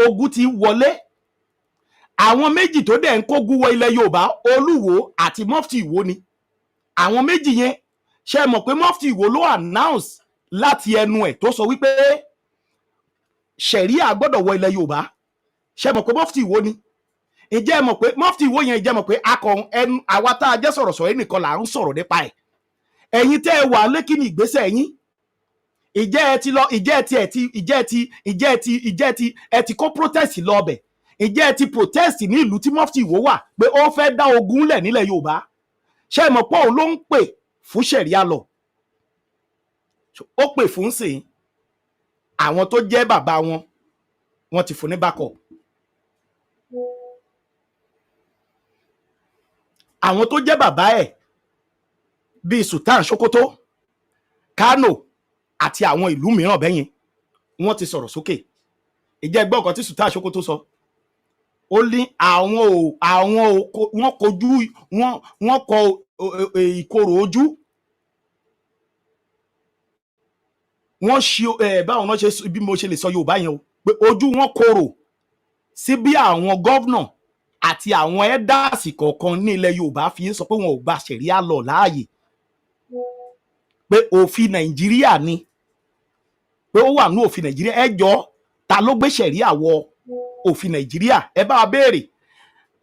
Ogun ti wọlé. Àwọn méjì tó dẹ̀ ń kógun wọ ilẹ̀ Yorùbá, Olúwo àti Mufti Ìwó ni àwọn méjì yẹn. Ṣe é mọ̀ pé Mufti Ìwó ló announce láti ẹnu ẹ̀ tó sọ wípé ṣẹ̀ríà gbọ́dọ̀ wọ ilẹ̀ Yorùbá? Ṣe é mọ̀ pé Mufti Ìwó ni? Ǹjẹ́ ẹ mọ̀ pé Mufti Ìwó yẹn, ǹjẹ́ ẹ mọ̀ pé akọ ẹnu àwa tá a jẹ́ sọ̀rọ̀sọ̀rọ̀ nìkan là ń sọ̀rọ̀ nípa ẹ̀? Ẹ̀yin tẹ́ ẹ wà lé, kí ni ìgbésẹ̀ yín? Ìjẹ́ ẹ ti lọ? Ìjẹ́ ẹ ti ẹ ti ìjẹ́ ẹ ti ìjẹ́ ẹ ti ìjẹ́ ẹ ti ẹ ti kó protest lọ ọbẹ̀? Ìjẹ́ ẹ ti protest ní ìlú tí Mufti Ìwó wà pé ó fẹ́ dá ogun lẹ̀ nílẹ̀ Yorùbá? Ṣé ẹ mọ̀ pé òun ló ń pè fún ṣẹ̀ríà lọ? Ó pè fún sìn àwọn tó jẹ́ bàbá wọn, wọ́n ti fún ní backup. Àwọn tó jẹ́ bàbá ẹ̀ bíi Sultan Sokoto, Kano àti àwọn ìlú mìíràn bẹ́yẹn, wọ́n ti sọ̀rọ̀ sókè. Ìjẹ́ gbọ́ nǹkan tí Sultan Sokoto sọ? Ó ní àwọn ò àwọn ò wọ́n kojú wọ́n, wọ́n kọ ìkorò ojú, wọ́n ṣe ẹ báwọn náà ṣe bí mo ṣe lè sọ Yorùbá yẹn o, pé ojú wọn korò sí bí àwọn governor àti àwọn elders kọ̀ọ̀kan ní ilẹ̀ Yorùbá fi ń sọ pé wọn ò gba ṣẹ̀ríà lọ láàyè, pé òfin Nàìjíríà ni, pé ó wà ní òfin Nàìjíríà. Ẹ jọ, ta ló gbé ṣẹ̀ríà wọ òfin Nàìjíríà? Ẹ bá wa béèrè.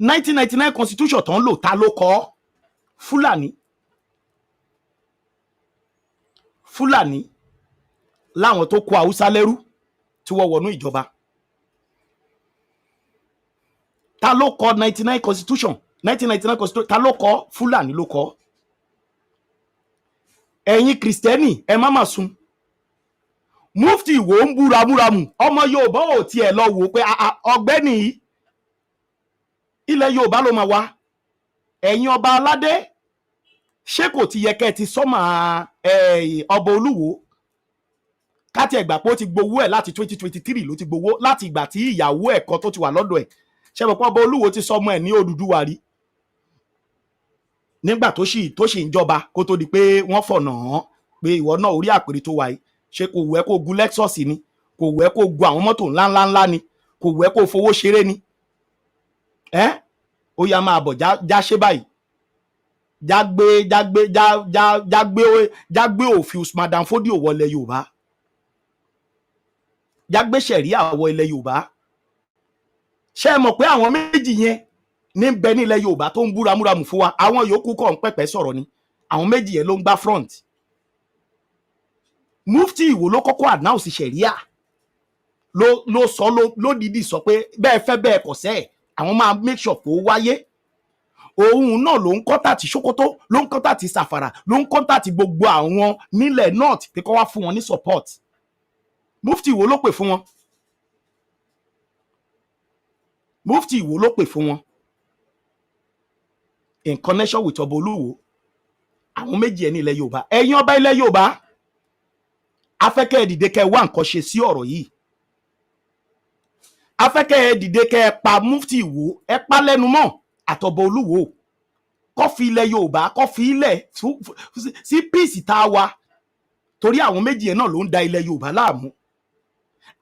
1999 constitution tó ń lò, ta ló kọ? Fúlàní. Fúlàní láwọn tó kó Haúsá lẹ́rú tí wọ́n wọnú ìjọba. Ta ló kọ 99 constitution, 1999 constitution? Ta ló kọ? Fúlàní ló kọ. Ẹ̀yin Kìrìsìtẹ́nì, ẹ má mà sùn. Mufti Ìwò ń bú ramúramù. Ọmọ Yorùbá ò tiẹ̀ lọ wò ó pé ah, ah, ọ̀gbẹ́ni yìí, ilẹ̀ Yorùbá ló máa wá. Ẹ̀yin ọba aládé, ṣé kò ti yẹ kẹ́ ẹ ti sọ́mà ọba Olúwo? Káti ẹ̀gbà pé ó ti gbowó ẹ̀ láti 2023, ló ti gbowó láti ìgbà tí ìyàwó ẹ̀ kan tó ti wà lọ́dọ̀ ẹ̀. Ṣe mọ̀ pé ọba Olúwo ti sọmọ ẹ̀ ní Odùduwà rí nígbà tó sì ń jọba, kó tó di pé wọ́n fọ̀nà hàn pé ìwọ náà, orí àpèrè tó wà yìí, ṣé kò wù ẹ́ kó gun Lexus ni? Kò wù ẹ́ kó gun àwọn mọ́tò ńláńlá ńlá ni? Kò wù ẹ́ kó fowó ṣeré ni? Ẹ́ ó yá, máa bọ̀, já já ṣe báyìí, já gbé já gbé já já já gbé já gbé òfin Usman Dan Fodio wọlé Yorùbá, já gbé ṣẹ̀ríà wọ ilẹ̀ Yorùbá. Ṣé ẹ mọ̀ pé àwọn méjì yẹn ní bẹ nílẹ̀ Yorùbá tó ń bú ramúramù fún wa? Àwọn yòókù kàn ń pẹ̀pẹ́ sọ̀rọ̀ ni. Àwọn méjì yẹn ló ń gbá front. Mufti Ìwò ló kọ́kọ́ announce ṣẹ̀ríà, ló sọ, ló dìídì sọ pé bẹ́ẹ̀ fẹ́ bẹ́ẹ̀ kọ̀ sẹ́ẹ̀, àwọn máa make sure kó wáyé. Òun náà ló ń contact Sokoto, ló ń contact Zamfara, ló ń contact gbogbo àwọn nílẹ̀ north pé kó wá fún wọn ní support. Mufti Ìwò ló pè fún wọn. Mufti Ìwò ló pè fún wọn in connection with ọba Olúwo. Àwọn méjì ẹ̀ ní ilẹ̀ Yorùbá. Ẹ̀yin ọba ilẹ̀ Yorùbá, afẹ́kẹ́ ẹ dìde, kẹ́ ẹ wá nǹkan ṣe sí ọ̀rọ̀ yìí. Afẹ́kẹ́ ẹ dìde, kẹ́ ẹ pa Mufti Ìwò, ẹ pa lẹ́nu mọ́ àtọ̀bọ̀ Olúwo, kó fi ilẹ̀ Yorùbá, kó fi ilẹ̀ sí peace tá a wà, torí àwọn méjì yẹn náà ló ń da ilẹ̀ Yorùbá láàmú.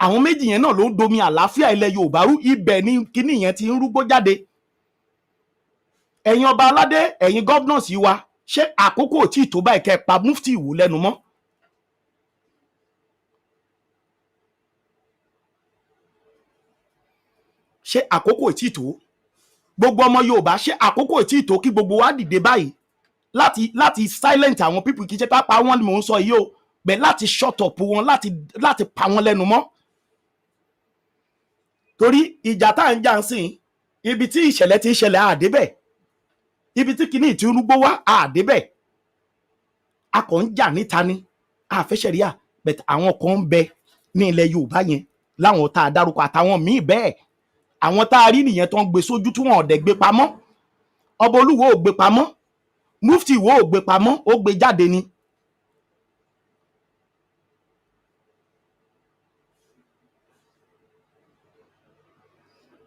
Àwọn méjì yẹn náà ló ń domi àlàáfíà ilẹ̀ Yorùbá rú. Ibẹ̀ ni kíní yẹn ti ń rúgbó jáde. Ẹ̀yin ọba aládé, ẹ̀yin governors wa, ṣé àkókò tí ì tó báyìí kẹ́ ẹ pa Mufti Ìwò lẹ́nu mọ́? Ṣé àkókò tí ì tó? Gbogbo ọmọ Yorùbá, ṣé àkókò tí ì tó kí gbogbo wa dìde báyìí láti silent àwọn people? Kì í ṣe pápá wọn ni mò ń sọ yìí o, bẹ́ẹ̀ láti shut up wọn, láti pa wọn lẹ́nu mọ́, torí ìjà tá à ń jà ń sìn, ibi tí ìṣẹ̀lẹ̀ ti ń ṣẹlẹ̀ àdébẹ̀, ibi tí kìíní ìtúrúgbó wá àdébẹ̀, a kàn ń jà níta ni àfẹ́ ṣẹ̀ríà. But àwọn kan ń bẹ ní ilẹ̀ Yorùbá yẹn láwọn tá a dárúkọ àtàwọn míì bẹ́ẹ̀. Àwọn tá a rí nìyẹn tó ń gbé sójú tí wọn ò dẹ̀ gbé pamọ́. Ọba Olúwo ò gbé pamọ́, Mufti Ìwó ò gbé pamọ́, ó gbé jáde ni.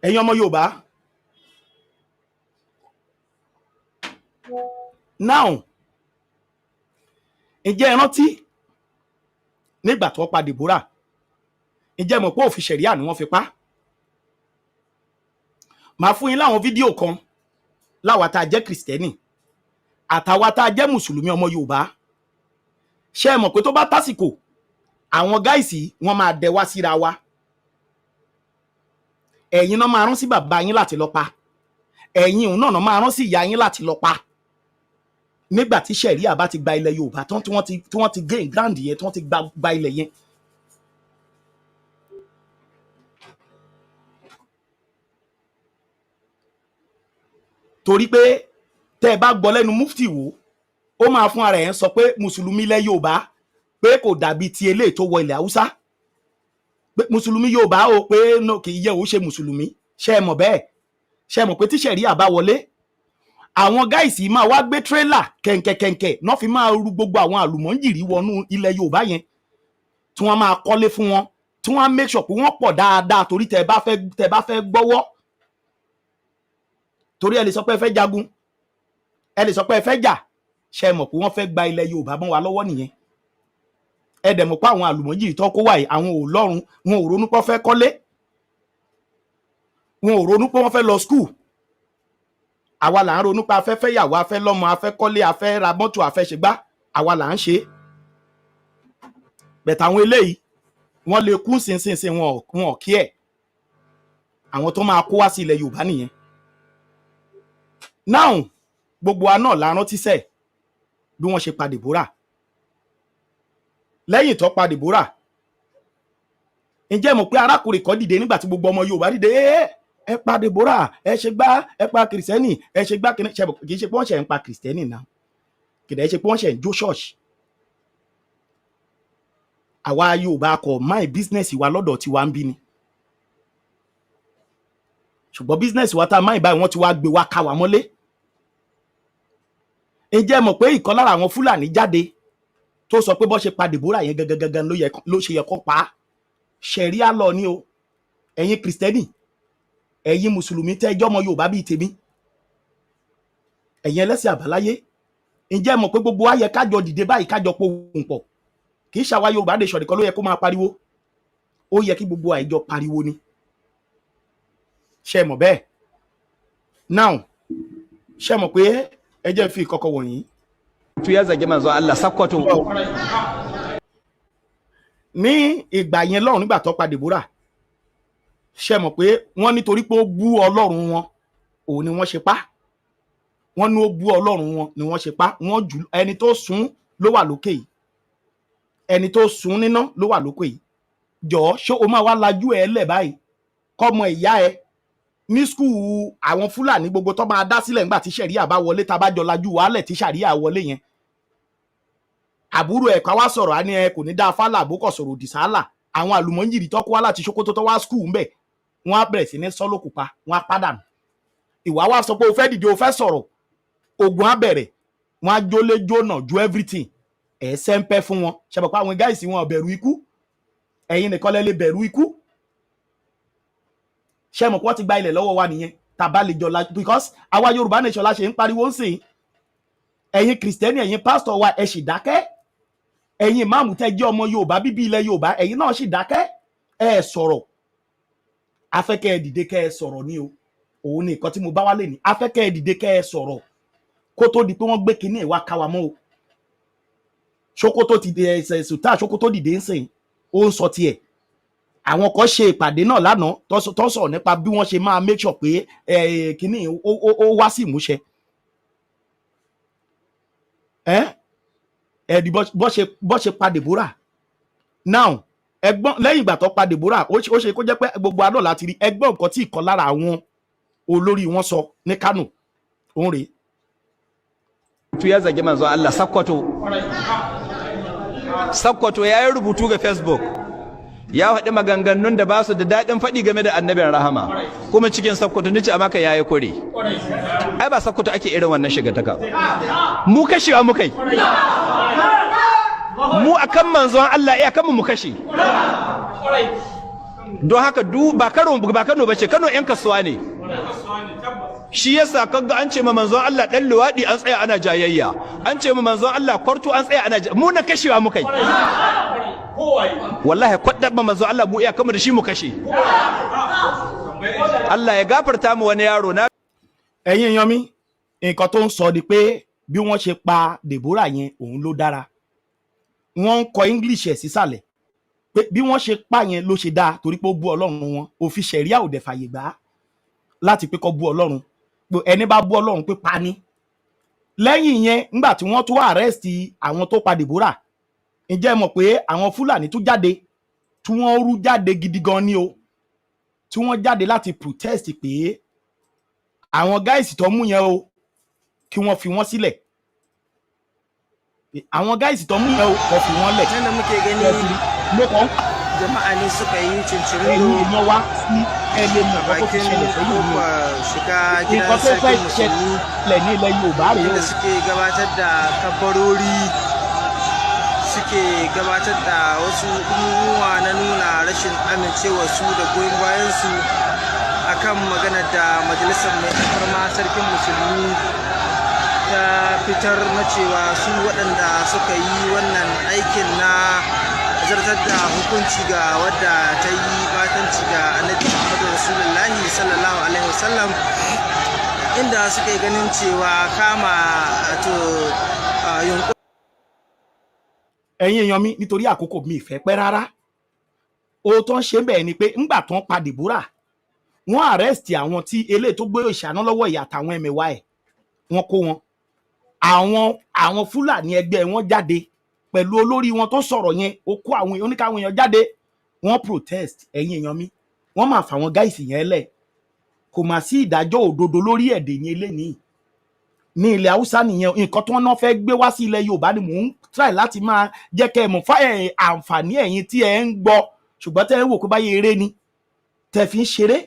Ẹ̀yin ọmọ Yorùbá, now, ǹjẹ́ ẹ rántí nígbà tó pa Deborah? Ǹjẹ́ ẹ mọ̀ pé òfin ṣẹ̀ríà ni wọ́n fi pa? Màá fún yín láwọn fídíò kan láwa tá a jẹ́ Kìrìsìtẹ́nì àtàwa tá a jẹ́ Mùsùlùmí ọmọ Yorùbá. Ṣé ẹ mọ̀ pé tó bá tásìkò, àwọn guys wọ́n máa dẹ wá síra wa? Ẹ̀yin náà máa rán sí bàbá yín láti lọ pa, ẹ̀yin òun náà máa rán sí ìyá yín láti lọ pa nígbà tí sẹ̀ríà bá ti gba ilẹ̀ Yorùbá tán, tí wọ́n ti gain ground yẹn, tí wọ́n ti gba ilẹ̀ yẹn. Torí pé tẹ́ ẹ bá gbọ́ lẹ́nu mufti wo, ó máa fún ara ẹ̀ ń sọ pé mùsùlùmí ilẹ̀ Yorùbá pé kò dàbí ti eléyìí tó wọ ilẹ̀ Haúsá, pé mùsùlùmí Yorùbá o, pé no, kì í yẹ òun ṣe mùsùlùmí. Ṣé ẹ mọ̀ bẹ́ẹ̀? Ṣé ẹ mọ̀ pé tí sẹ̀ríà bá wọlé, àwọn guys máa wá gbé tírélà kẹ̀ǹkẹ̀kẹ̀ǹkẹ̀ náà fi máa ru gbogbo àwọn àlùmọ́ǹjìrì wọnú ilẹ̀ Yorùbá yẹn, tí wọ́n máa kọ́lé fún wọn, tí wọ́n á make sure pé wọ́n pọ̀ dáadáa, torí tẹ́ bá fẹ́ gbọ́wọ́, torí ẹ lè sọ pé ẹ fẹ́ jagun, ẹ lè sọ pé ẹ fẹ́ jà. Ṣe mọ̀ pé wọ́n fẹ́ gba ilẹ̀ Yorùbá mọ́ wa lọ́wọ́ nìyẹn? Ẹ dẹ̀ mọ̀ pé àwọn àlùmọ́ǹjìrì tó kó wáyé, àwọn ò lọ́run, wọn ò ronú pé wọ́n fẹ́ kọ́lé, wọn ò ronú pé wọ́n fẹ́ lọ school. Àwa là ń ronú pé a fẹ́ fẹ́yàwó, a fẹ́ lọ́mọ, a fẹ́ kọ́lé, a fẹ́ ra mọ́tò, a fẹ́ ṣègbà. Àwa là ń ṣe é bẹ̀tẹ̀. Àwọn eléyìí, wọ́n lè kú sínsìnsìn, wọn ò kí ẹ̀. Àwọn tó máa kó wá sí ilẹ̀ Yorùbá nìyẹn. Now, gbogbo wa náà la rántí sẹ̀ bí wọ́n ṣe pa Deborah. Lẹ́yìn tó pa Deborah, ǹjẹ́ mọ̀ pé arákùnrin kan dìde nígbà tí gbogbo ọmọ Yorùbá dìde, ẹ pa Deborah, ẹ ṣe gbá, ẹ pa Kìrìsìtẹ́nì, ẹ ṣe gbá kìnìún. Kì í ṣe pé wọ́n ṣe ń pa Kìrìsìtẹ́nì náà, kì í ṣe pé wọ́n ṣe ń jó ṣọ́ọ̀ṣì. Àwa Yorùbá kò máì business wa lọ́dọ̀ tiwa ń bí ni, ṣùgbọ́n business wa tá a máì báyìí, wọ́n ti wá gbé wa ká wa mọ́lé. Ǹjẹ́ mọ̀ pé ìkan lára àwọn Fúlàní jáde tó sọ pé bọ́ ṣe pa Deborah yẹn gangan gangan ló ṣe yẹ kó pa á? Ṣẹ̀ríà lọ ní o. Ẹ̀yin Kìrìsìtẹ́nì, ẹ̀yin Mùsùlùmí tẹ́ ẹjọ́ ọmọ Yorùbá bíi tèmi, ẹ̀yin ẹlẹ́sìn àbáláyé, ǹjẹ́ mọ̀ pé gbogbo wa yẹ kájọ dìde báyìí, kájọ pohùn pọ̀? Kì í ṣàwa Yorùbá nation nìkan ló yẹ kó máa pariwo, ó yẹ kí gbogbo àìjọ pariwo ni. Ṣe mọ̀ bẹ́ẹ̀? Now, ṣe mọ̀ pé ẹ jẹ́ fi ìkọ̀kọ̀ wọ̀nyí. Ya zagi manzon Allah Sakkwato. Ní ìgbà yẹn lọ́run, nígbà tó pa Deborah, ṣe mọ̀ pé wọ́n nítorí pé ó bú Ọlọ́run wọn òun ni wọ́n ṣe pa. Wọ́n ní ó bú Ọlọ́run wọn ni wọ́n ṣe pa. Wọ́n jù ẹni tó sún ló wà lókè yìí, ẹni tó sún níná ló wà lókè yìí. Jọ̀ọ́, ṣé o máa wá lajú ẹ lẹ̀ báyìí kọ́mọ ìyá ẹ ní school àwọn Fúlàní gbogbo tó máa dá sílẹ̀ nígbà tí sẹ̀ríà bá wọlé, tá a bá jọ lajú wàhálẹ̀ tí sàríà wọlé yẹn, àbúrò ẹ̀ ká wá sọ̀rọ̀, á ní ẹ kò ní dáa fálà, àbókọ̀ sọ̀rọ̀ òdì sálà. Àwọn àlùmọ́njìrì tó kó wá láti Sókótó tó wá school ńbẹ̀, wọ́n á bẹ̀rẹ̀ sí ní sọ́lọ́kùpa, wọ́n á pàdánù. Ìwà wa sọ pé o fẹ́ dìde, o fẹ́ sọ̀rọ̀, ogun á bẹ̀rẹ̀, wọ́n á jólé jóná ju everything ẹ̀ sẹ́ńpẹ́ fún wọn. Ṣe pé àwọn guys wọn ò bẹ̀rù ikú, ẹ̀yin nìkan lẹ lè bẹ̀rù ikú. Ṣe mọ̀ pé wọ́n ti gba ilẹ̀ lọ́wọ́ wa nìyẹn? Tàbá lè jọ la, because àwa Yorùbá nation la ṣe ń pariwo ń sìn. Ẹ̀yin Kìrìsìtẹ́nì, ẹ̀yin pásítọ̀ wa, ẹ sì dákẹ́. Ẹ̀yin ìmáàmù tẹ́ jẹ́ ọmọ Yorùbá bíbí ilẹ̀ Yorùbá, ẹ̀yin náà sì dákẹ́, ẹ sọ̀rọ̀. Afẹ́kẹ́ ẹ dìde kẹ́ ẹ sọ̀rọ̀ ni o. Òun ni nǹkan tí mo bá wá lè ní. Afẹ́kẹ́ ẹ dìde kẹ́ ẹ sọ̀rọ̀ kó tó di pé wọ́n gbé kinní ìwà káwa mọ́ o. Sókótó ti di ẹsẹ̀ sùtá, Sókótó dìde ń sìn, ó ń sọ tiẹ̀. Àwọn kan ṣe ìpàdé náà lánàá tó sọ̀rọ̀ nípa bí wọ́n ṣe máa make sure pé kinní ó wá sí ìmúṣẹ. Ẹ ẹ di bọ́ ṣe pa Deborah. Now, ẹ̀gbọ́n, lẹ́yìn ìgbà tó pa Deborah, ó ṣe kó jẹ́ pé gbogbo àná láti rí ẹgbọ́n nǹkan tí ìkan lára àwọn olórí wọn sọ ní Kánò, òun rèé. Ya zagi manzon Allah Sakkwato. Sakkwato ya yi rubutu ga Facebook, ya faɗi maganganun da ba su da daɗin faɗi game da annabin rahama, kuma cikin Sakkwato. Nice amma ya yi kure. Ai ba Sakkwato ake irin wannan shiga taka. Mu kashewa muka yi, mu akan manzon Allah iya kan mu kashe. Don haka du ba Kano, ba Kano bace. Kano yan kasuwa ne. Shi yasa kaga an ce ma manzon Allah dan luwadi, an tsaya ana jayayya. An ce ma manzon Allah kwarto, an tsaya ana. Mu na kashewa muka yi. Wallahi kwadda ma manzon Allah, mu iya kamar da shi mu kashe. Allah ya gafarta mu wani yaro na. Ẹ̀yin èèyàn mi, nǹkan tó ń sọ ni pé bí wọ́n ṣe pa Deborah yẹn, òun ló dára. Wọ́n ń kọ English ẹ̀ sísàlẹ̀ pé bí wọ́n ṣe pa yẹn ló ṣe dáa, torí pé ó bú Ọlọ́run wọn. Òfin ṣẹ̀ríà ò dẹ̀ fàyè gbà á láti pé kó bú Ọlọ́run, pé ẹni bá bú Ọlọ́run, pé pa ni. Lẹ́yìn yẹn, nígbà tí wọ́n tún arrest àwọn tó pa Deborah, ǹjẹ́ ẹ mọ̀ pé àwọn Fúlàní tún jáde, tí wọ́n rú jáde gidi gan ni o, tí wọ́n jáde láti protest pé àwọn guys tó mú yẹn o, kí wọ́n fi wọ́n sílẹ̀. Àwọn guys tó mú yẹn o, kó fi wọ́n lẹ̀. Nan da muke gani, Mo kàn ń jama'a ne suka yi ẹ̀yin cincirindo èèyàn wa sí ẹ lè mọ̀ a nǹkan tó ti bakin ṣẹlẹ̀ sẹ́yìn ni o. kofar shiga gidan Nǹkan tó fẹ́ sarkin musulmi, ṣẹlẹ̀ ní ilẹ̀ Yorùbá rèé o. inda suke gabatar da kabbarori, suke gabatar da wasu abubuwa na nuna rashin amincewarsu da goyon bayansu akan maganar da majalisar mai alfarma sarkin musulmi ta fitar, na cewa su waɗanda suka yi wannan aikin na zartar da hukunci ga wadda ta yi batanci ga Annabi Muhammadu Rasulullahi sallallahu alaihi wasallam, inda suka yi ganin cewa kama to yunkurin Ẹ̀yin èèyàn mi, nítorí àkókò mi, ìfẹ́ pẹ́ rárá. Ohun tó ń ṣe bẹ́ẹ̀ ni pé ńgbà tó ń pa Deborah, wọ́n arrest àwọn tí eléyìí tó gbé ìṣáná lọ́wọ́ ìyá àtàwọn ẹ̀mẹ̀wá ẹ̀, wọ́n kó wọn. Àwọn Fúlàní ẹgbẹ́ wọn jáde pẹ̀lú olórí wọn tó sọ̀rọ̀ yẹn, ó kó àwọn oníkàwọn èèyàn jáde, wọ́n protest. Ẹ̀yin èèyàn mi, wọ́n máa fà wọn guys yẹn lẹ̀. Kò mà sí ìdájọ́ òdodo lórí ẹ̀dẹ̀ yẹn lénìí ní ilẹ̀ Haúsá nìyẹn. Nǹkan tí wọ́n náà fẹ́ gbé wá sí ilẹ̀ Yorùbá ni mò ń try láti máa jẹ́ kẹ́ ẹ mọ̀ fún àǹfààní ẹ̀yin tí ẹ ń gbọ́, ṣùgbọ́n tẹ́ ẹ ń wò pé báyé eré ni tẹ́ fi ń ṣeré.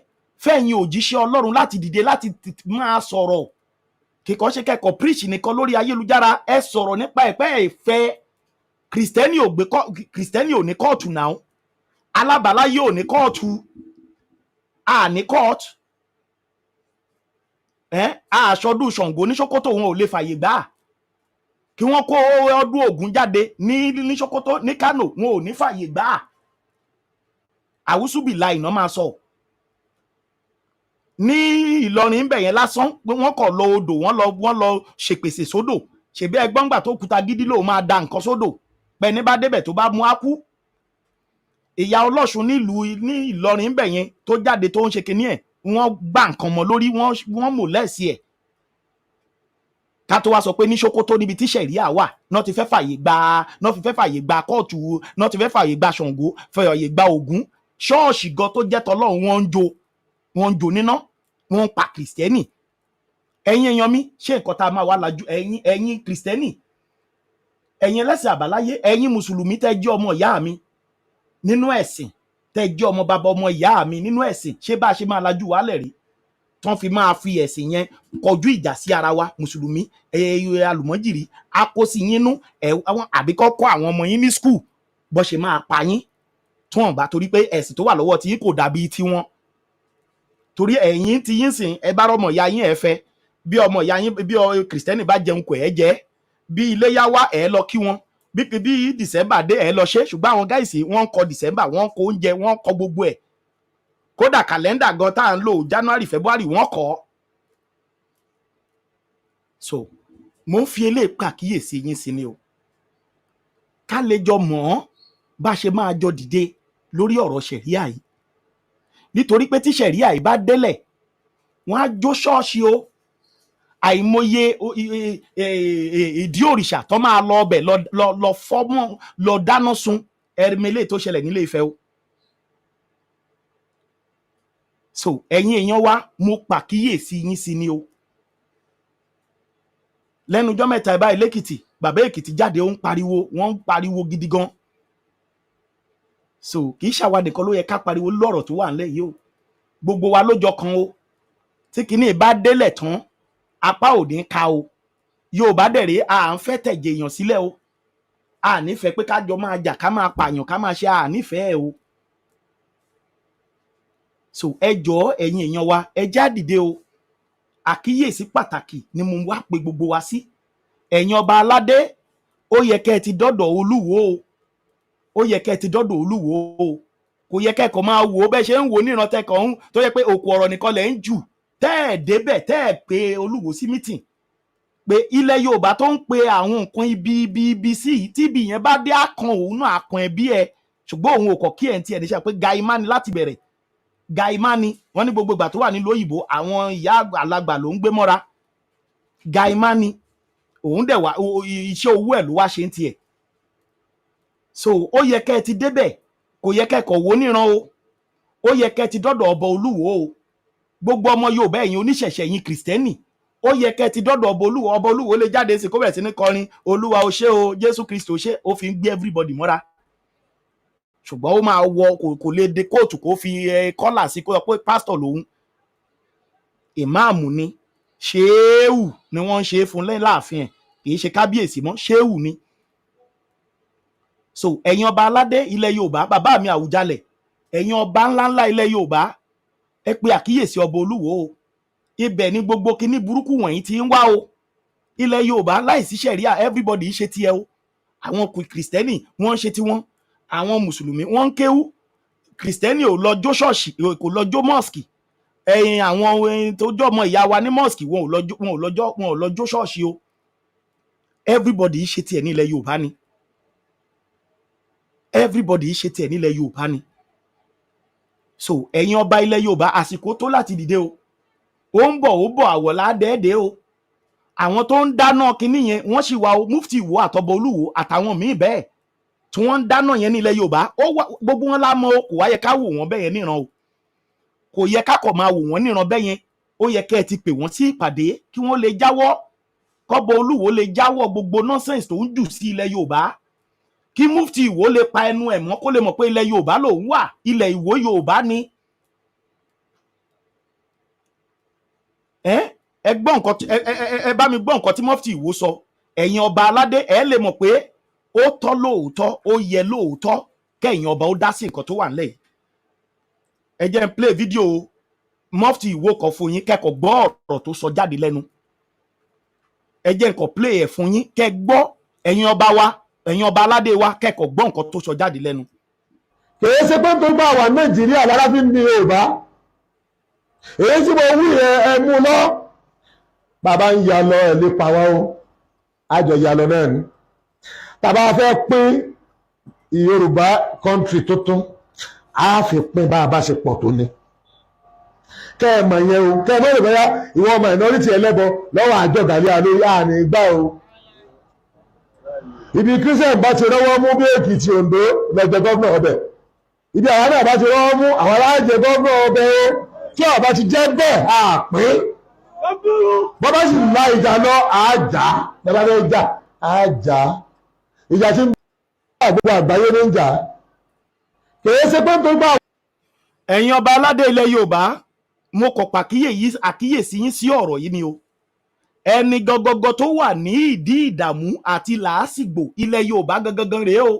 Fẹ́yìn òjíṣẹ́ Ọlọ́run láti dìde láti máa sọ̀rọ̀, kíkọ́ ṣe kẹ́kọ̀ọ́ preach nìkan lórí ayélujára. Ẹ sọ̀rọ̀ nípa ẹ̀pẹ́ ìfẹ́ Kìrìsìtẹ́nì ò gbé Kìrìsìtẹ́nì ò ní kóòtù náà, alábàáláyé ò ní kóòtù, a ní kóòtù ẹ. Aṣọdún Ṣàngó ní Sókótó, wọn ò lè fàyè gbà kí wọ́n kó ọdún Ògún jáde ní Sókótó. Ní Kánò, wọn ò ní fàyè gbà. Àwùsùbìlà iná máa sọ ní Ìlọrin ń bẹ̀ yẹn lásán pé wọ́n kọ̀ lọ odò, wọ́n lọ ṣèpèsè sódò. Ṣèbí ẹgbọ́n gbà tó kuta gidi lòun máa da nǹkan sódò pẹ̀ní bá débẹ̀ tó bá mú á kú. Ìyá ọlọ́ṣun nílùú ní Ìlọrin ń bẹ̀ yẹn tó jáde tó ń ṣe kinní ẹ̀, wọ́n gbà nǹkan mọ́ lórí, wọ́n mò lẹ́sí ẹ̀. Ká tó wá sọ pé ní Sókótó, níbi tí sẹ̀ríà wà, náà ti fẹ́ fàyè gba, náà fi fẹ́ fàyè gba kóòtù, náà ti fẹ́ fàyè gba Ṣàngó, fàyè gba Ògún. Ṣọ́ọ̀ṣì gan tó jẹ́ tọlọ́run, wọ́n ń jó, wọ́n ń jó níná, wọ́n ń pa Kìrìsìtẹ́nì. Ẹ̀yin èèyàn mi, ṣé nǹkan tá a máa wá lajú? Ẹ̀yin Kìrìsìtẹ́nì, ẹ̀yin ẹlẹ́sìn àbáláyé, ẹ̀yin Mùsùlùmí tẹ́ jẹ́ ọmọ ìyá mi nínú ẹ̀sìn, tẹ́ jẹ́ ọmọ bàbá ọmọ ìyá mi nínú ẹ̀sìn, ṣé bá a ṣe máa lajú wálẹ̀ rí tán fi máa fi ẹ̀sìn yẹn kọjú ìjà sí ara wa? Mùsùlùmí ẹ̀yẹ alùmọ́jìrì á kó sí yín nú ẹ̀ àwọn, àbí kọ́ kọ́ àwọn ọmọ yín ní school bó ṣe máa pa yín tí wọ́n bá, torí pé ẹ̀sìn tó wà lọ́wọ́ tí yín kò dàbí tiwọn. Torí ẹ̀yin tí yín sìn, ẹ bá rọmọ ìyá yín, ẹ fẹ́ bí ọmọ ìyá yín. Bí Kìrìsìtẹ́nì bá jẹun kò ẹ jẹ, bí iléyá wá, ẹ lọ kí wọn, bí December dé, ẹ lọ ṣe. Ṣùgbọ́n àwọn guys, wọ́n ń kọ December, wọ́n ń kọ oúnjẹ, wọ́n ń kọ gbogbo ẹ̀. Kódà kàlẹ́ndà gan tá à ń lò, January, February, wọ́n kọ́. So mo ń fi eléyìí pàkíyèsí yín sí ni o, ká lè jọ mọ̀ ọ́n bá ṣe máa jọ dìde lórí ọ̀rọ̀ ṣẹ̀ríà yìí, nítorí pé tí ṣẹ̀ríà yìí bá délẹ̀, wọ́n á jó ṣọ́ọ̀ṣì o. Àìmọye ìdí òrìṣà tó máa lọ ọbẹ̀ lọ fọ́ mọ́, lọ dáná sun. Ẹrìmẹ́lẹ̀ tó ṣẹlẹ̀ nílé Ifẹ̀ o. So ẹ̀yin èèyàn wa, mo pàkíyèsí yín sí ni o. Lẹ́nu ọjọ́ mẹ́ta ẹ̀ báyìí lẹ́kìtì, bàbá Èkìtì jáde, ó ń pariwo, wọ́n ń pariwo gidi gan. So kì í ṣàwa nìkan ló yẹ ká pariwo lọ́rọ̀ tó wà nílẹ̀ yìí o, gbogbo wa ló jọ kan o. Tí kinní bá délẹ̀ tán, apá ò ní ká o. Yorùbá dẹ̀rẹ̀, à ń fẹ́ tẹ̀jẹ̀ èèyàn sílẹ̀ o. À nífẹ̀ẹ́ pé ká jọ máa jà, ká máa pààyàn, ká máa ṣe, à nífẹ̀ẹ́ o. So ẹ jọ̀ọ́, ẹ̀yin èèyàn wa, ẹ já dìde o. Àkíyèsí pàtàkì ni mo wá pe gbogbo wa sí. Ẹ̀yin ọba aládé, ó yẹ kẹ́ ẹ ti dọ́dọ̀ Olúwo o, ó yẹ kẹ́ ẹ ti dọ́dọ̀ Olúwo o. Kò yẹ kẹ́kọ̀ọ́ máa wò ó bẹ́ẹ̀ ṣe ń wò ó níran tẹ́kọ̀ọ́ ń tó yẹ pé òkú ọ̀rọ̀ nìkan lẹ̀ ń jù, tẹ́ ẹ̀ débẹ̀, tẹ́ ẹ̀ pé Olúwo sí meeting pé ilẹ̀ Yorùbá tó ń pe àwọn nǹkan ibi ibi ibi sí yìí, tí ibi yẹn bá dé, àkàn òun náà, àkàn ẹbí ẹ. Ṣùgbọ́n òun ò kọ̀ kí ẹ̀ ń tiẹ̀ níṣẹ́ pé gaimá ni láti bẹ̀rẹ̀, gaimá ni wọ́n ní gbogbo ìgbà tó wà nílùú òyìnbó, àwọn ìyá àgbàlagbà ló ń gbé mọ́ra. Gaimá ni òun dẹ̀ wá iṣẹ́ owó ẹ̀ ló wá ṣe ń tiẹ̀. So ó yẹ kẹ́ ẹ ti débẹ̀, kò yẹ kẹ́kọ̀ọ́ wo níran o. Ó yẹ kẹ́ ẹ ti dọ́dọ̀ ọba Olúwo o. Gbogbo ọmọ Yorùbá, ẹ̀yin oníṣẹ̀ṣẹ̀, ẹ̀yin Kìrìsìtẹ́nì, ó yẹ kẹ́ ẹ ti dọ́dọ̀ ọba Olúwo. Ọba Olúwo lè jáde sí kó bẹ̀rẹ̀ sí ní kọrin, "Olúwa o ṣé o, Jésù Kristi o ṣé." Ó fi ń gbé everybody mọ́ra, ṣùgbọ́n ó máa wọ kò lè de kóòtù kó fi kọ́là sí kó sọ pé pásítọ̀ lòun. Ìmáàmù ni, ṣéèwù ni wọ́n ń ṣe é fún lẹ́yìn láàfin ẹ̀, kì í ṣe kábíyèsí mọ́, ṣéèwù ni. So ẹ̀yin ọba aládé ilẹ̀ Yorùbá, bàbá mi Àwùjalẹ̀, ẹ̀yin ọba ńláńlá ilẹ̀ Yorùbá, ẹ pe àkíyèsí ọba Olúwo o. Ibẹ̀ ni gbogbo kinní burúkú wọ̀nyí ti ń wá o. Ilẹ̀ Yorùbá láìsí ṣẹ̀ríà, everybody ṣe tiẹ̀ o. Àwọn Kìrìsìtẹ́nì, wọ́n ń ṣe tiwọn, àwọn Mùsùlùmí, wọ́n ń kéwú. Kìrìsìtẹ́nì ò lọ jó ṣọ́ọ̀ṣì, kò lọ jó mosque. Ẹ̀yin àwọn tó jọ ọmọ ìyá wa ní mosque, wọn ò lọ jó ṣọ́ọ̀ṣì o. Everybody ṣe tiẹ̀ ní ilẹ̀ Yorùbá ni. Everybody ṣe tiẹ̀ nílẹ̀ Yorùbá ni. So ẹ̀yin ọba ilẹ̀ Yorùbá, àsìkò tó láti dìde o. Ó ń bọ̀, ó bọ̀, àwọ̀ ládẹ́ẹ̀dẹ́ o. Àwọn tó ń dáná kinní yẹn, wọ́n sì wà o. Mufti Ìwó àtọbọ Olúwo àtàwọn míì bẹ́ẹ̀ tí wọ́n ń dáná yẹn nílẹ̀ Yorùbá, ó wà, gbogbo wọn la mọ̀ o. Kò wá yẹ ká wò wọ́n bẹ́ẹ̀ yẹn níran o. Kò yẹ ká kọ̀ máa wò wọ́n níran bẹ́ẹ̀ yẹn. Ó yẹ kẹ́ ẹ ti pè wọ́n sí ìpàdé kí wọ́n lè jáwọ́, kọ́bọ Olúwo lè jáwọ́ gbogbo nonsense tó ń jù sí ilẹ̀ Yorùbá, kí Mufti Ìwó lè pa ẹnu ẹ̀ mọ́, kó lè mọ̀ pé ilẹ̀ Yorùbá lòun wà, ilẹ̀ Ìwó Yorùbá ni. Ẹ gbọ́ nǹkan ẹ ẹ ẹ ẹ bá mi gbọ́ nǹkan tí Mufti Ìwó sọ. Ẹ̀yin ọba aládé, ẹ lè mọ̀ pé ó tọ́ lóòótọ́, ó yẹ lóòótọ́ kẹ́yìn ọba ó dá sí nǹkan tó wà nílẹ̀ yìí. Ẹ jẹ́ n play video Mufti Ìwó kan fún yín, kẹ́kọ̀ọ́ gbọ́ ọ̀rọ̀ tó sọ jáde lẹ́nu. Ẹ jẹ́ n kàn play ẹ̀ fún yín kẹ́ gbọ́. Ẹ̀yin ọba wa, ẹ̀yin ọba aládé wa, kẹ́kọ̀ọ́ gbọ́ nǹkan tó sọ jáde lẹ́nu. Kìí ṣe pé tó gbà wà Nàìjíríà lára fi ń ní Yorùbá. Èyí tí mo wí ẹ, ẹ mú lọ. Bàbá ń ya lọ, ẹ lè pa wá o, àjọ ya lọ náà ni. Tàbá fẹ́ pín Yorùbá country tuntun, á fi pín bá a bá ṣe pọ̀ tó ní. Kẹ́ ẹ mọ̀ yẹn o, kẹ́ ẹ mọ̀ lè bóyá ìwọ minority ẹlẹ́bọ lọ́wọ́ àjọ gàlẹ́ àlórí àní gbá o. Ibi Christian bá ti rọ́wọ́ mú bí Èkìtì, Oǹdó, lọ́jọ́ governor ọbẹ̀. Ibi àwọn náà bá ti rọ́wọ́ mú, àwọn alájẹ governor ọbẹ̀ o. Tí ọba ti jẹ́ bẹ́ẹ̀, àpín bọ́ bá sì la ìjà lọ, àjà bàbá fẹ́ jà, àjà ìjà tí ń bá gbogbo àgbáyé ní ìjà, kìí ṣe pé tó gbà. Ẹ̀yin ọba aládé ilẹ̀ Yorùbá, mo kọ̀ pàkíyèsí yín sí ọ̀rọ̀ yìí ni o. Ẹni gangan tó wà ní ìdí ìdààmú àti làásìgbò ilẹ̀ Yorùbá gangan rèé o.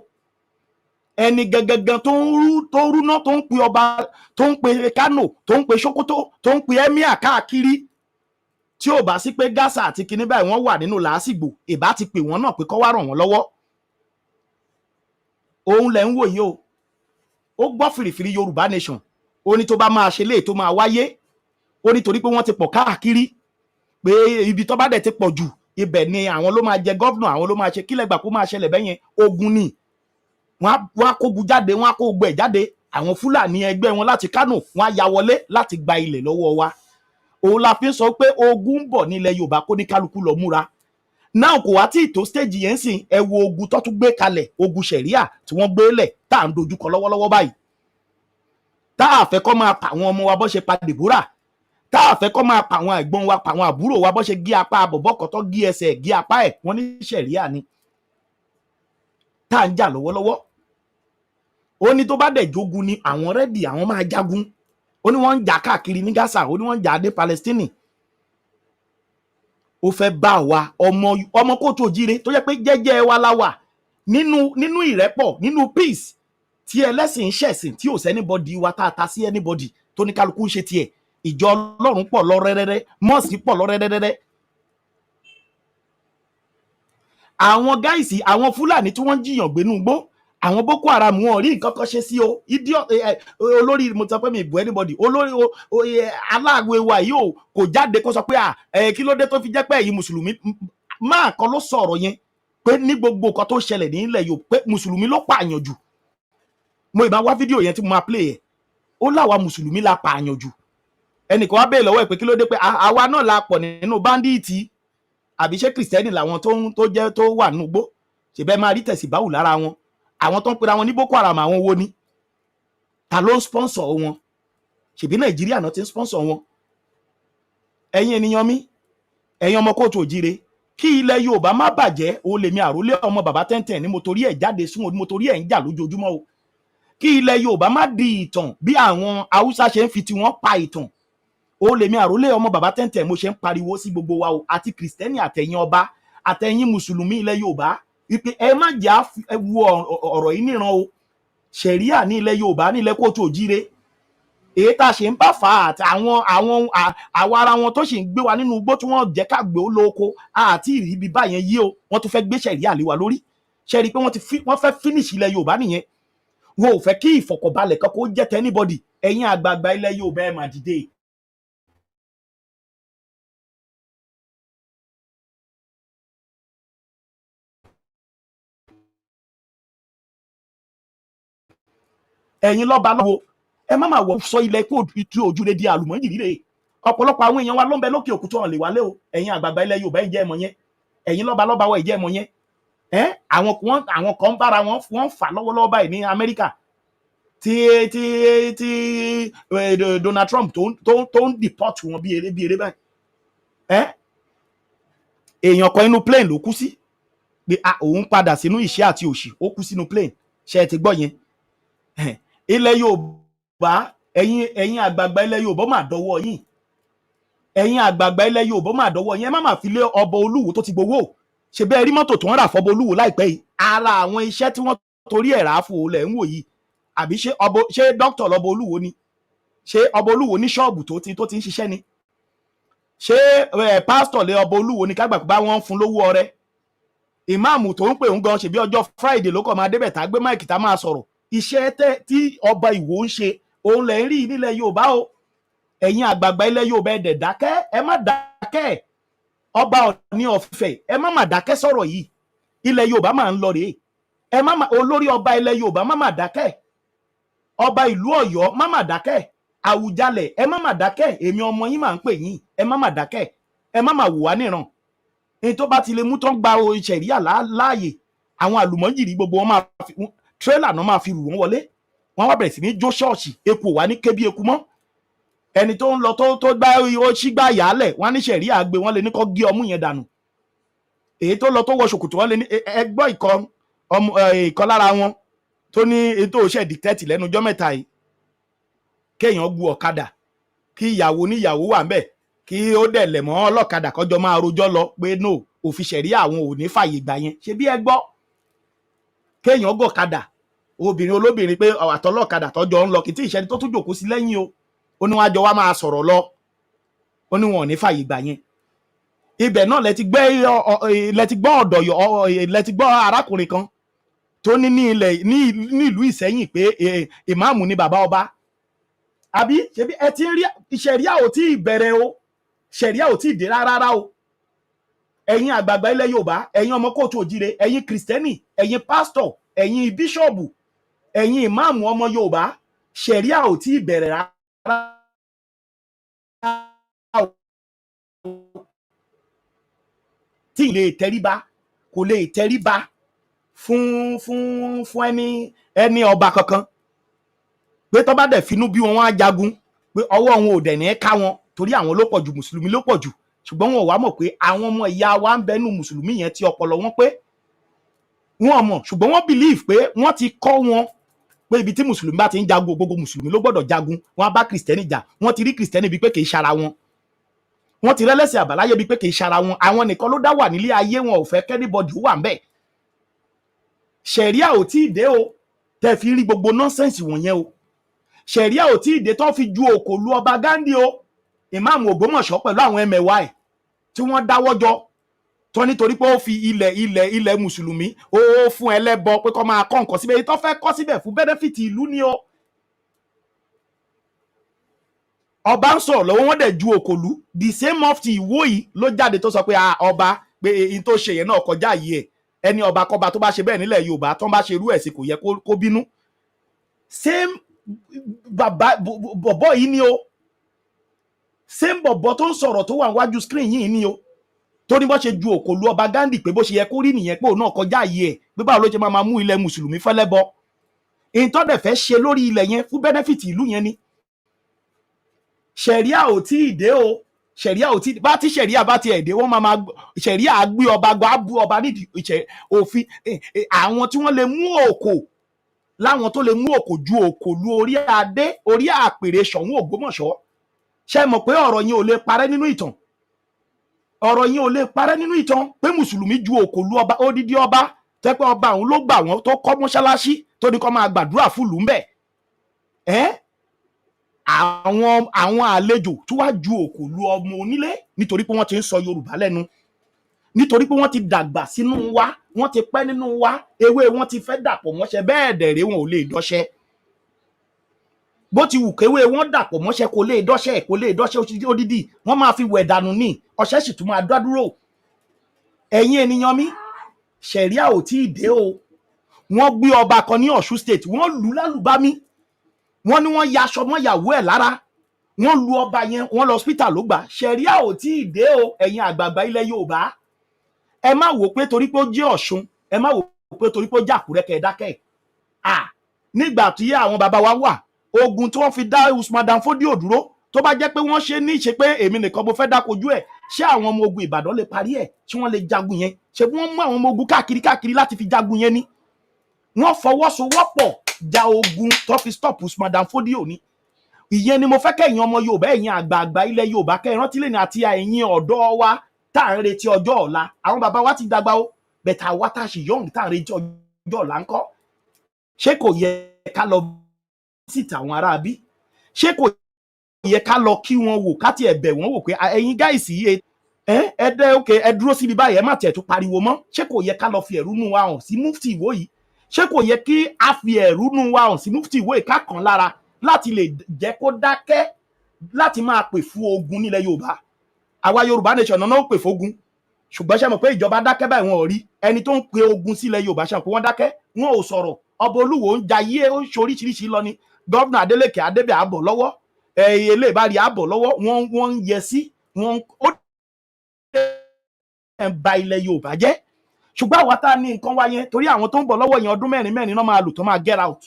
Ẹni gangan tó ń rú, tó ń rúná, tó ń pe ọba, tó ń pe Kánò, tó ń pe Sokoto, tó ń pe emir káàkiri. Tí ò bá sí pé Gaza àti kinní báyìí, wọ́n wà nínú làásìgbò, ìbá ti pè wọ́n náà pé kó wá ràn wọ́n lọ́wọ́. Òun lẹ̀ ń wò yìí o. Ó gbọ́ fìrìfìrì Yorùbá nation, ó ní tó bá máa ṣe léè tó máa wáyé, ó ní torí pé wọ́n ti pọ̀ káàkiri, pé ibi tó bá dẹ̀ ti pọ̀ jù, ibẹ̀ ni àwọn ló máa jẹ governor, àwọn ló máa ṣe kílẹ̀ gbà kó máa ṣẹlẹ̀ bẹ́yẹn. Ogun ni, wọ́n á kógun jáde, wọ́n á kó ogun ẹ̀ jáde. Àwọn Fúlàní ẹgbẹ́ wọn láti Kánò, wọ́n á ya wọlé láti gba ilẹ̀ lọ́wọ́ wa. Òun la fi ń sọ pé ogun ń bọ̀ nílẹ̀ Yorùbá, kó ní kálukú lọ múra náà. Kò wá tí ì tó stage yẹn sìn. Ẹ wo ogun tó tún gbé kalẹ̀, ogun ṣẹ̀ríà tí wọ́n gbé lẹ̀ tá à ń dojúkọ lọ́wọ́lọ́wọ́ báyìí, tá a fẹ́ kọ́ máa pa àwọn ọmọ wa bọ́ ṣe pa Deborah, tá a fẹ́ kọ́ máa pa àwọn ẹ̀gbọ́n wa, pa àwọn àbúrò wa bọ́ ṣe gé apá bọ̀bọ́ kan tó gé ẹsẹ̀, gé apá ẹ̀. Wọ́n ní ṣẹ̀ríà ni tá à ń jà lọ́wọ́lọ́wọ́. Ó ní tó bá dẹ̀ jogun ni, àwọn ready, àwọn máa jagun. Ó ní wọ́n ń jà káàkiri ní Gaza, ó ní wọ́n ń jà dé Palestine. Ó fẹ́ bá wa ọmọ ọmọ kóòtù òjíire tó jẹ́ pé jẹ́jẹ́ wa la wà nínú ìrẹ́pọ̀, nínú peace, tí ẹlẹ́sìn ń ṣẹ̀sìn, tí ò sí anybody wa tá a ta sí anybody, tó ní kálukú ń ṣe tiẹ̀. Ìjọ Ọlọ́run pọ̀ lọ rẹ́rẹ́rẹ́, mosque pọ̀ lọ rẹ́rẹ́rẹ́. Àwọn guys, àwọn Fúlàní tí wọ́n ń jiyàn gbénú gbó, Àwọn Boko Haram, wọn ò rí nǹkan kan ṣe sí o. Idiot olórí, mo sọ pé mi ìbò anybody, olórí aláàgbé wa yìí o, kò jáde kó sọ pé à ẹ, kí ló dé tó fi jẹ́ pé ẹ̀yin mùsùlùmí máa kan ló sọ̀rọ̀ yẹn pé ní gbogbo nǹkan tó ṣẹlẹ̀ nílẹ̀ yóò pé mùsùlùmí ló pààyàn jù. Mo ìbá wá fídíò yẹn tí mo máa play ẹ̀. Ó láwa mùsùlùmí la pààyàn jù. Ẹnìkan wá bèèrè lọ́wọ́ ẹ̀ pé kí ló dé, pé àwa náà la pọ̀ nínú bandit, àbí ṣé kìrìsìtẹ́nì làwọn tó ń tó jẹ́ tó wà nínú igbó? Ṣèbẹ́ máa rí tẹ̀síbáwù lára wọn. Àwọn tó ń pera wọn ní Boko Haram, àwọn wo ni? Ta ló ń sponsor wọn? Ṣèbí Nàìjíríà náà ti ń sponsor wọn. Ẹ̀yin ènìyàn mi, ẹ̀yin ọmọ kóòtù òjíire, kí ilẹ̀ Yorùbá má bàjẹ́ o, lèmi àrólé ọmọ bàbá tẹ́ntẹ́n ni mo torí ẹ̀ jáde sún o, ni mo torí ẹ̀ ń jà lójoojúmọ́ o. Kí ilẹ̀ Yorùbá má di ìtàn bí àwọn Haúsá ṣe ń fi tiwọn pa ìtàn o, lèmi àrólé ọmọ bàbá tẹ́ntẹ́n mo ṣe ń pariwo sí gbogbo wa o, àti kìrìsìtẹ́nì, àtẹ̀yin ọba, àtẹ̀yin mùsùlùmí ilẹ̀ Yorùbá, wípé ẹ má jà ẹ wo ọ̀rọ̀ yìí níran o. Ṣẹ̀ríà ní ilẹ̀ Yorùbá, ní ilẹ̀ kóòtù òjíire, èyí tá a ṣe ń bá fà á, àti àwọn àwa ara wọn tó sì ń gbé wa nínú igbó tí wọ́n jẹ́ ká gbé ó lóko àti ìríbi báyẹn yí o. Wọ́n tún fẹ́ gbé ṣẹ̀ríà lé wa lórí. Ṣe rí i pé wọ́n fẹ́ finish ilẹ̀ Yorùbá nìyẹn. Wọn ò fẹ́ kí ìfọ̀kànbalẹ̀ kan kó jẹ́ tẹ́ anybody. Ẹ̀yin àgbààgbà ilẹ̀ Yorùbá, ẹ̀ mà dìde. Ẹ̀yin lọ́ba lọ́wọ́, ẹ má máa wọ sọ ilẹ̀ kó tu ojúre di àlùmọ́nì rírè. Ọ̀pọ̀lọpọ̀ àwọn èèyàn wa ló ń bẹ lókè òkú tó hàn lè wálé o. Ẹ̀yin àgbààgbà ilẹ̀ Yorùbá, ẹ jẹ́ ẹ̀mọ̀ yẹn. Ẹ̀yin lọ́ba lọ́ba wa, ẹ jẹ́ ẹ̀mọ̀ yẹn. Ẹ́ àwọn kan ń bára wọn, wọ́n ń fà lọ́wọ́lọ́wọ́ báyìí ní Amẹ́ríkà tí Donald Trump tó ń deport wọn bí eré bí eré báyìí. Ẹ́ èèyàn kan, inú plane ló kú sí, pé a òun padà sínú ìṣẹ́ àti òṣì, ó kú sínú plane. Ṣe é ti gbọ́ yẹn? Ilẹ̀ Yorùbá, ẹ̀yin àgbààgbà ilẹ̀ Yorùbá, máa dọwọ́ yín. Ẹ̀yin àgbààgbà ilẹ̀ Yorùbá, máa dọwọ́ yín. Ẹ má máa fi lé ọba Olúwo tó ti gbowó. Ṣe bẹ́ẹ̀ rí mọ́tò tó ń rà fọba Olúwo láìpẹ́ yìí? Ara àwọn iṣẹ́ tí wọ́n torí ẹ̀ rà á fún olè ń wò yìí. Àbí ṣé ọba, ṣé dókítà lọ́ba Olúwo ni? Ṣé ọba Olúwo ní ṣọ́ọ̀bù tó ti ń ṣiṣẹ́ ni? Ṣé ẹ pásítọ̀ lé ọba Olúwo ni kágbà bá wọn ń fún lówó ọrẹ? Ìmáàmù tó ń pè ń gan, ṣèbí ọjọ́ Friday ló kàn máa débẹ̀, tá gbé mic, tá máa sọ̀rọ̀. Iṣẹ́ tí ọba Ìwó ń ṣe òun lẹ̀ ń rí nílẹ̀ Yorùbá o. Ẹ̀yin àgbààgbà ilẹ̀ Yorùbá, ẹ dẹ̀ dákẹ́? Ẹ má dákẹ́. Ọba Ọọ̀ni ọ̀fẹ́, ẹ má má dákẹ́ sọ̀rọ̀ yìí. Ilẹ̀ Yorùbá máa ń lọ rèé. Ẹ má má, olórí ọba ilẹ̀ Yorùbá, má má dákẹ́. Ọba ìlú Ọ̀yọ́, má má dákẹ́. Àwùjalẹ̀, ẹ má má dákẹ́. Èmi ọmọ yín máa ń pè yín, ẹ má má dákẹ́, ẹ má má wò wá níran. Èyí tó bá ti lè mú tán gba ṣẹ̀ríà láàyè, àwọn àlùmọ́jìrì gbogbo wọn máa fi tírélà náà máa fi rù wọ́n wọlé. Wọ́n wá bẹ̀rẹ̀ sí ní jó ṣọ́ọ̀ṣì. Eku ò wá ní ké bí eku mọ́. Ẹni tó ń lọ tó gbá ó sígbà yálẹ̀, wọ́n á ní ṣẹ̀ríà gbé, wọ́n lè ní kó gé ọmú yẹn dànù. Èyí tó lọ tó wọ ṣòkòtò, wọ́n lè ní ẹ gbọ́ ìkan ọmọ ìkan lára wọn tó ní ètò òṣè dictate lẹ́nu ọjọ́ mẹ́ta yìí, kéèyàn gu ọ̀kadà, kí ìyàwó níyàwó wà ńbẹ̀, kí ó dẹ̀ lẹ̀ mọ́ ọlọ́kadà, kọjọ máa rojọ́ lọ, pé no, òfin ṣẹ̀ríà àwọn ò ní fàyè gbà yẹn. Ṣe bí ẹ gbọ́, kéèyàn gọ̀kadà, obìnrin olóbìnrin, pé àtọlọ́kadà tọ́jọ́ ń lọ, kì í tí ìṣẹ́ni tó tún jòkó sí lẹ́yìn o, ó ní wọn àjọ wa máa sọ̀rọ̀ lọ, ó ní wọn ò ní fàyè gbà yẹn. Ibẹ̀ náà lẹ ti gbọ́ ọ̀dọ̀ lẹ ti gbọ́ arákùnrin kan tó ní ní ilẹ̀ ní ìlú Ìsẹ́yìn pé ìmáàmù ni bàbá ọba. Àbí ṣebí ẹ ti ń rí? Ṣẹ̀ríà ò tí ì bẹ̀rẹ̀ o, ṣẹ̀ríà ò tí ì dé rárá o. Ẹ̀yin àgbààgbà ilẹ̀ Yorùbá, ẹ̀yin ọmọ kóòtù òjire, ẹ̀yin kìrìsìtẹ́nì, ẹ̀yin pásítọ̀, ẹ̀yin bíṣọ̀bù, ẹ̀yin ìmáàmù ọmọ Yorùbá, ṣẹ̀ríà ò tí ì bẹ̀rẹ̀ rárá o. Tí ì lè tẹríba, kò lè tẹríba fún ẹni ọba kankan, pé tó bá dẹ̀ finú bí wọn, wọ́n á jagun, pé ọwọ́ wọn ò dẹ̀ ní ká wọn, torí àwọn ló pọ̀ jù, mùsùlùmí ló pọ̀ jù. Ṣùgbọ́n wọn ò wá mọ̀ pé àwọn ọmọ ìyá wa ń bẹnu mùsùlùmí yẹn tí ọpọlọ wọn pé. Wọn mọ̀, ṣùgbọ́n wọ́n believe pé wọ́n ti kọ́ wọn pé ibi tí mùsùlùmí bá ti ń jagun, gbogbo mùsùlùmí ló gbọ́dọ̀ jagun. Wọ́n á bá kìrìsìtẹ́nì jà. Wọ́n ti rí kìrìsìtẹ́nì bíi pé kì í ṣara wọn, wọ́n ti rẹ́lẹ́sìn àbáláyé bíi pé kì í ṣara wọn. Àwọn nìkan ló dá wà nílé ayé, wọn ò fẹ́ kí anybody wà ńbẹ̀. Ṣẹ̀ríà ò tí ì dé o, tẹ́ fi rí gbogbo nonsense wọ̀nyẹn o. Ṣẹ̀ríà ò tí ì dé tó fi ju òkò lu ọba Ghandi o, ìmáàmù Ògbómọ̀ṣọ́, pẹ̀lú àwọn ẹmẹ̀wà ẹ̀ tí wọ́n dáwọ́ jọ. Tó nítorí pé ó fi ilẹ̀ mùsùlùmí, ó fún ẹlẹ́bọ pé kó máa kọ́ nǹkan síbẹ̀. Èyí tó fẹ́ kọ́ síbẹ̀ fún benefit ìlú ni o. Ọba ń sọ̀rọ̀ lọ́wọ́, wọ́n dẹ̀ ju òkòlù. The same mufti Ìwó yìí ló jáde tó sọ pé, ah, ọba pé èyí tó ṣe yẹn náà kọjá yìí ẹ̀. Ẹni ọba kọba tó bá ṣe bẹ́ẹ̀ nílẹ̀ Yorùbá, tó ń bá ṣe irú ẹ̀ sí, kò yẹ kó bínú. Same bàbá bọ̀bọ̀ yìí ni o, same bọ̀bọ̀ tó ń sọ̀rọ̀ tó wà níwájú screen yìí ni o, tó ní bó ṣe ju òkòlù ọba Gandhi, pé bó ṣe yẹ kó rí nìyẹn, pé òun náà kọjá yìí ẹ̀, pé báwo ló ṣe máa mú ilẹ̀ mùsùlùmí fẹ́lẹ́bọ. Èyí tó dẹ̀ fẹ́ ṣe lórí ilẹ̀ yẹn fún benefit ìlú yẹn ni. Ṣẹ̀ríà ò tí ì dé o, ṣẹ̀ríà ò tí bá tí ṣẹ̀ríà bá tiẹ̀ dé, wọ́n máa ṣẹ̀ríà gbé ọba gbọ́, á bú ọba nídìí òfin. Àwọn tí wọ́n lè mú òkò láwọn tó lè mú òkò ju òkò lu orí adé, orí àpèrè Ṣọ̀ún Ògbómọ̀ṣọ́. Ṣe mọ̀ pé ọ̀rọ̀ yẹn ò lè parẹ́ nínú ìtàn? Ọ̀rọ̀ yẹn ò lè parẹ́ nínú ìtàn pé mùsùlùmí ju òkò lu ọba, odidi ọba tẹ́pẹ́ ọba òun ló gbà wọ́n, tó kọ́ mọ́ṣáláṣí, tó ní kó máa gbàdúrà fúlùú ńbẹ̀. Ẹ́ àwọn àlejò tó wá ju òkò lu ọmọ onílé nítorí pé wọ́n ti ń sọ Yorùbá lẹ́nu, nítorí pé wọ́n ti dàgbà sínú wa, wọ́n ti pẹ́ nínú wa, ewé wọn ti fẹ́ dàpọ̀ mọ́ṣẹ́. Bẹ́ẹ̀ dẹ̀rẹ́, wọn ò lè dọ́ṣẹ́. Bó ti wù kéwé wọn dàpọ̀ mọ́ṣẹ́, kò lè dọ́ṣẹ́, kò lè dọ́ṣẹ́ odidi. Wọ́n máa fi wẹ̀ dànù ní ọṣẹ́ sì tún máa dá dúró. Ẹ̀yin ènìyàn mi, ṣẹ̀ríà ò tí ì dé o. Wọ́n gbé ọba kan ní Ọ̀ṣun State, wọ́n lù ú lálùbami, wọ́n ní wọ́n ya aṣọ mọ́ ìyàwó ẹ̀ lára. Wọ́n lu ọba yẹn, wọ́n lọ hospital ló gbà. Ṣẹ̀ríà ò tí ì dé o. Ẹ̀yin àgbààgbà ilẹ̀ Yorùbá, ẹ má wò pé torí pé ó jẹ́ Ọ̀ṣun, ẹ má wò pé torí pé ó jẹ́ Àkúrẹ́ kẹ́ ẹ dákẹ́. À nígbà tí àwọn bàbá wa wà, ogun tí wọ́n fi dá Usman Dan Fodio dúró, tó bá jẹ́ pé wọ́n ṣe ní ìṣe pé èmi nìkan mo fẹ́ dákojú ẹ̀, ṣé àwọn ọmọ ogun Ìbàdàn lè parí ẹ̀? Tí wọ́n lè jagun yẹn? Ṣé wọ́n mú àwọn ọmọ ogun káàkiri káàkiri láti fi jagun yẹn ni? Wọ́n fọwọ́sowọ́pọ̀ ja ogun tó fi stop Usman Dan Fodio ni. Ìyẹn ni mo fẹ́ kẹ́yìn ọmọ Yorùbá, ẹ̀yin àgbààgbà ilẹ̀ Yorùbá, kẹ́ ẹ rántí lẹ́nu, àti ẹ̀yin ọ̀dọ́ wa tá à ń retí ọjọ́ ọ̀la. Àwọn bàbá wa ti dàgbà o, bẹ̀tà wa tá a ṣì young, tá à ń retí ọjọ́ ọ̀la ńkọ́? Ṣé kò yẹ ká lọ visit àwọn ará bí? Ṣé kò yẹ ká lọ kí wọn wò, ká tiẹ̀ bẹ̀ wọ́n wò pé ẹ̀yin guys yìí, ẹ ẹ dẹ́ ok, ẹ dúró síbi báyìí, ẹ má tiẹ̀ tún pariwo mọ́? Ṣé kò yẹ ká lọ fi ẹ̀rúnú wa hàn sí mufti Ìwó yìí? Ṣé kò yẹ kí a fi ẹ̀rúnú wa hàn sí mufti Ìwó yìí, ká kàn lára láti lè jẹ́ kó dákẹ́ láti máa pè fún ogun nílẹ̀ Yorùbá? Àwa Yorùbá nation náà ó pè fógun, ṣùgbọ́n ṣe mọ̀ pé ìjọba dákẹ́ báyìí, wọn ò rí ẹni tó ń pe ogun sílẹ̀ Yorùbá. Ṣe mọ̀ pé wọ́n dákẹ́, wọn ò sọ̀rọ̀? Ọba Olúwo ń jayé, ó ń ṣoríṣiríṣi lọ ni. Governor Adeleke Adébẹ̀ àbọ̀ lọ́wọ́, ẹ̀yẹ eléèbárí àbọ̀ lọ́wọ́, wọ́n ń yẹ sí wọ́n, ó ń ba ilẹ̀ Yorùbá jẹ́. Ṣùgbọ́n àwa tá a ní nǹkan wá yẹn, torí àwọn tó ń bọ̀ lọ́wọ́ yẹn, ọdún 4 4 náà máa lò tó máa get out.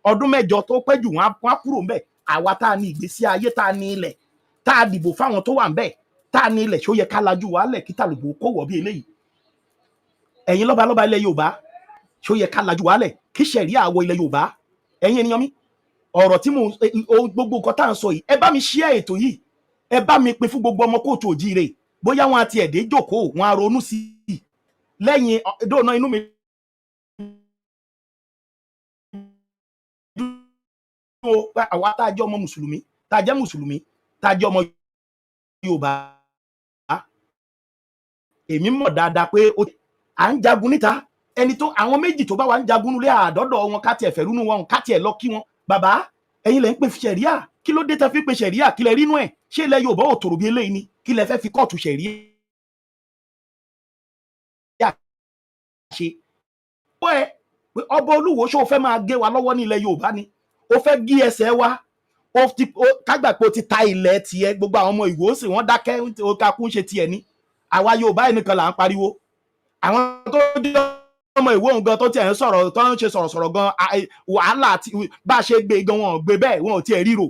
Ọdún 8 tó pẹ́ jù, wọ́n á kúrò ńbẹ̀. Àwa tá a ní ìgbésí ayé, tá a ní ilẹ̀, tá a dìbò fáwọn tó wà ńbẹ̀, tá a ní ilẹ̀, ṣó yẹ ká lajú wàhálẹ̀ kí tàlùbọ̀ kó wọ̀ bí eléyìí? Ẹ̀yin lọ́balọ́ba ilẹ̀ Yorùbá, ṣó yẹ ká lajú wàhálẹ̀ kí ṣẹ̀ríà wọ ilẹ̀ Yorùbá? Ẹ̀yin ènìyàn mi, ọ̀rọ̀ tí mo gbogbo nǹkan tá à ń sọ yìí, ẹ bá mi share ètò yìí, ẹ bá mi pín fún gbogbo ọmọ káàárọ̀ oòjíire. Bóyá wọn àti ẹ̀dẹ́ jókòó, wọn á ronú sí i lẹ́yìn dóònà. Inú mi dùn àwa tá a jẹ́ ọmọ mùsùlùmí, tá a jẹ́ mùsùlùmí, tá a jẹ́ ọmọ Yorùbá. Èmi mọ̀ dáadáa pé à ń jagun níta. Ẹni tó àwọn méjì tó bá wà ń jagun nílé àdọ́dọ̀ wọn, ká tiẹ̀ fẹ̀rúnú wọn, ká tiẹ̀ lọ kí wọn. Bàbá, ẹ̀yin lẹ ń pè ṣẹ̀ríà, kí ló dé tẹ́ fi pè ṣẹ̀ríà? Kí lẹ rínú ẹ̀? Ṣé ilẹ̀ Yorùbá ò tòrò bí eléyìí ni? Kí lẹ fẹ́ fi kóòtù ṣẹ̀ríà ṣe? Ó ẹ pé ọba Olúwo, ṣó o fẹ́ máa gé wa lọ́wọ́ ní ilẹ̀ Yorùbá ni? Ó fẹ́ gé ẹsẹ̀ wa? Ó ti kágbà pé ó ti ta ilẹ̀ tiẹ̀. Gbogbo àwọn ọmọ Ìwó sì wọ́n dákẹ́, ó kakú ń ṣe tiẹ̀ ni. Àwa Yorùbá yìí nìkan là ń pariwo. Àwọn tó jẹ́ ọmọ Ìwó òun gan tó tiẹ̀ ń sọ̀rọ̀, tó ń ṣe sọ̀rọ̀sọ̀rọ̀ gan, wàhálà àti bá a ṣe gbé gan, wọn ò gbé bẹ́ẹ̀, wọn ò tiẹ̀ ríro,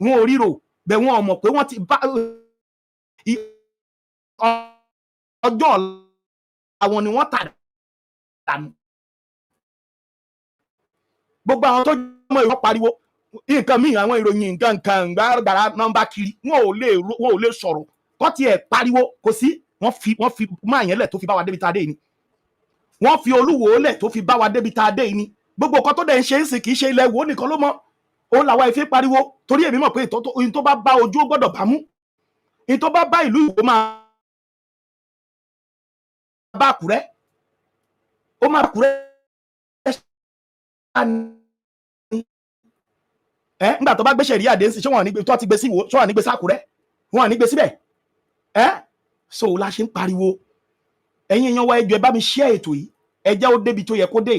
wọn ò ríro bẹ́ẹ̀. Wọn ò mọ̀ pé wọ́n ti bá ọjọ́ ọ̀la àwọn ni wọ́n tà dànù. Gbogbo àwọn tó jẹ́ ọmọ Ìwó pariwo nǹkan míì, àwọn ìròyìn nǹkan nǹkan gbàrà nọ́mbà kiri, wọn ò lè sọ̀rọ̀ kọ́ tiẹ̀ pariwo, kò sí. Wọ́n fi máa yẹn lẹ̀ tó fi bá wa débi tá a dé yìí ni. Wọ́n fi Olúwo lẹ̀ tó fi bá wa débi tá a dé yìí ni. Gbogbo nǹkan tó dẹ̀ ń ṣe ń sìn, kì í ṣe ilẹ̀ Ìwó nìkan ló mọ̀. Òun làwa ìfi pariwo, torí èmi mọ̀ pé ìyìn tó bá bá ojú, ó gbọ́dọ̀ bá mú. Ìyìn tó bá bá ìlú Ìwó máa bá Àkúrẹ́, ó máa Àkúrẹ́ ṣáà ní. Ẹ ńgbà tó bá gbé ṣẹ̀ríà dé sí, ṣé wọn ò ní gbé tó ti gbé sí Ìwó, ṣé wọn ò ní gbé sákúrẹ́? Wọn ò ní gbé síbẹ̀. Ẹ so la ṣe ń pariwo, ẹ̀yin èèyàn wa, ẹ jọ̀ọ́, ẹ bá mi share ètò yìí. Ẹ jẹ́ ó débi tó yẹ kó dé.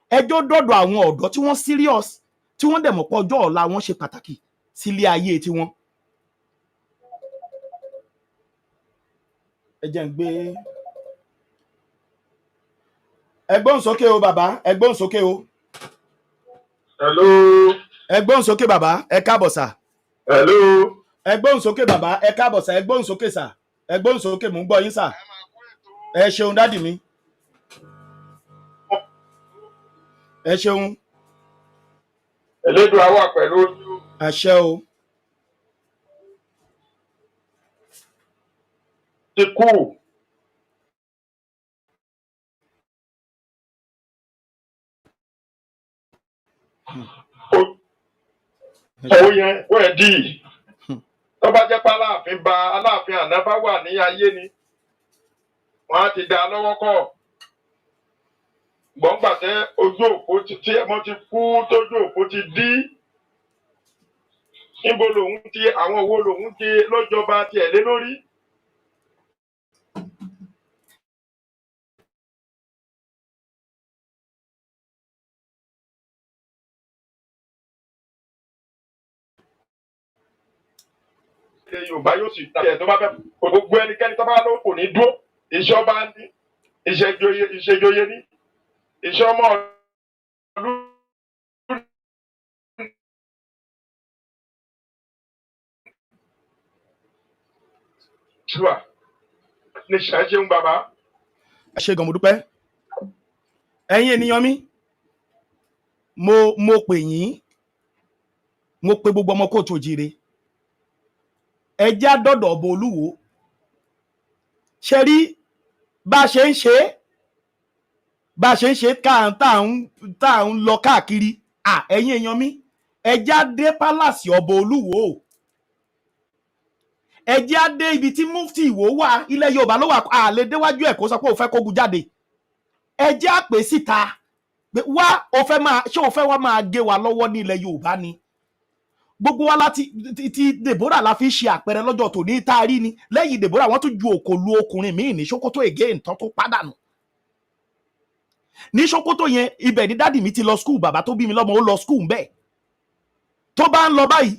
Ẹ jẹ́ ó dọ̀dọ̀ àwọn ọ̀dọ́ tí wọ́n serious, tí wọ́n dẹ̀ mọ̀ pé ọjọ́ ọ̀la wọn ṣe pàtàkì sílé ayé tiwọn. Ẹ jẹ́ ń gbé ẹ gbóhùn sókè o, bàbá, ẹ gbóhùn sókè o. Hello. Ẹ gbóhùn sókè, bàbá, ẹ káàbọ̀ sà. Hello. Ẹ gbóhùn sókè, bàbá, ẹ káàbọ̀ sà. Ẹ gbóhùn sókè sà, ẹ gbóhùn sókè, mò ń gbọ́ yín sà. Ẹ ṣeun, daddy mi, ẹ ṣeun. Elédùà wà pẹ̀lú ojú. Àṣẹ o. Ti kú. Owó yẹn ó ẹ̀ dì í. Tó bá jẹ́ pé Aláàfin ba Aláàfin àná bá wà ní ayé ni, wọ́n á ti dá a lọ́wọ́ kọ́. Gbọ̀ngbà tẹ ojú òpó ti tí ẹmọ ti kú, tójú òpó ti dí. Níbo lòun ti àwọn owó lòun ti lọ́jọba tiẹ̀ lé lórí? Ilẹ̀ Yorùbá yóò sì ta ẹ̀ tó bá fẹ́ gbogbo ẹnikẹ́ni tó bá ló kò ní dúró. Iṣẹ́ ọba ní, ìṣèjòyè ìṣèjòyè ní, iṣẹ́ ọmọ ìlú ṣùà ní ṣàṣeun bàbá. Ẹ ṣe gan, mo dúpẹ́. Ẹ̀yin ènìyàn mi, mo pè yín, mo pe gbogbo ọmọ kóòtù òjìire, ẹ jẹ́ á dọ̀dọ̀ ọba Olúwo. Ṣe rí bá a ṣe ń ṣe é, bá a ṣe ń ṣe tá à ń lọ káàkiri à? Ẹ̀yin èèyàn mi, ẹ jẹ́ á dé palace ọba Olúwo, ẹ jẹ́ á dé ibi tí mufti Ìwó wà. Ilẹ̀ Yorùbá ló wà, à lè déwájú ẹ̀ kó sọ pé òun fẹ́ kógun jáde. Ẹ jẹ́ á pè síta pé wá, o fẹ́ máa ṣé o fẹ́ wá máa gé wa lọ́wọ́ ní ilẹ̀ Yorùbá ni? Gbogbo wa láti ti Deborah la fi ṣe àpẹẹrẹ lọ́jọ́ tòní tá a rí ni. Lẹ́yìn Deborah, wọ́n tún ju òkò lu ọkùnrin míì ní Sokoto again tán tó pàdánù ní Sokoto yẹn. Ibẹ̀ ni daddy mi ti lọ school. Bàbá tó bí mi lọ́mọ, ó lọ school ńbẹ̀. Tó bá ń lọ báyìí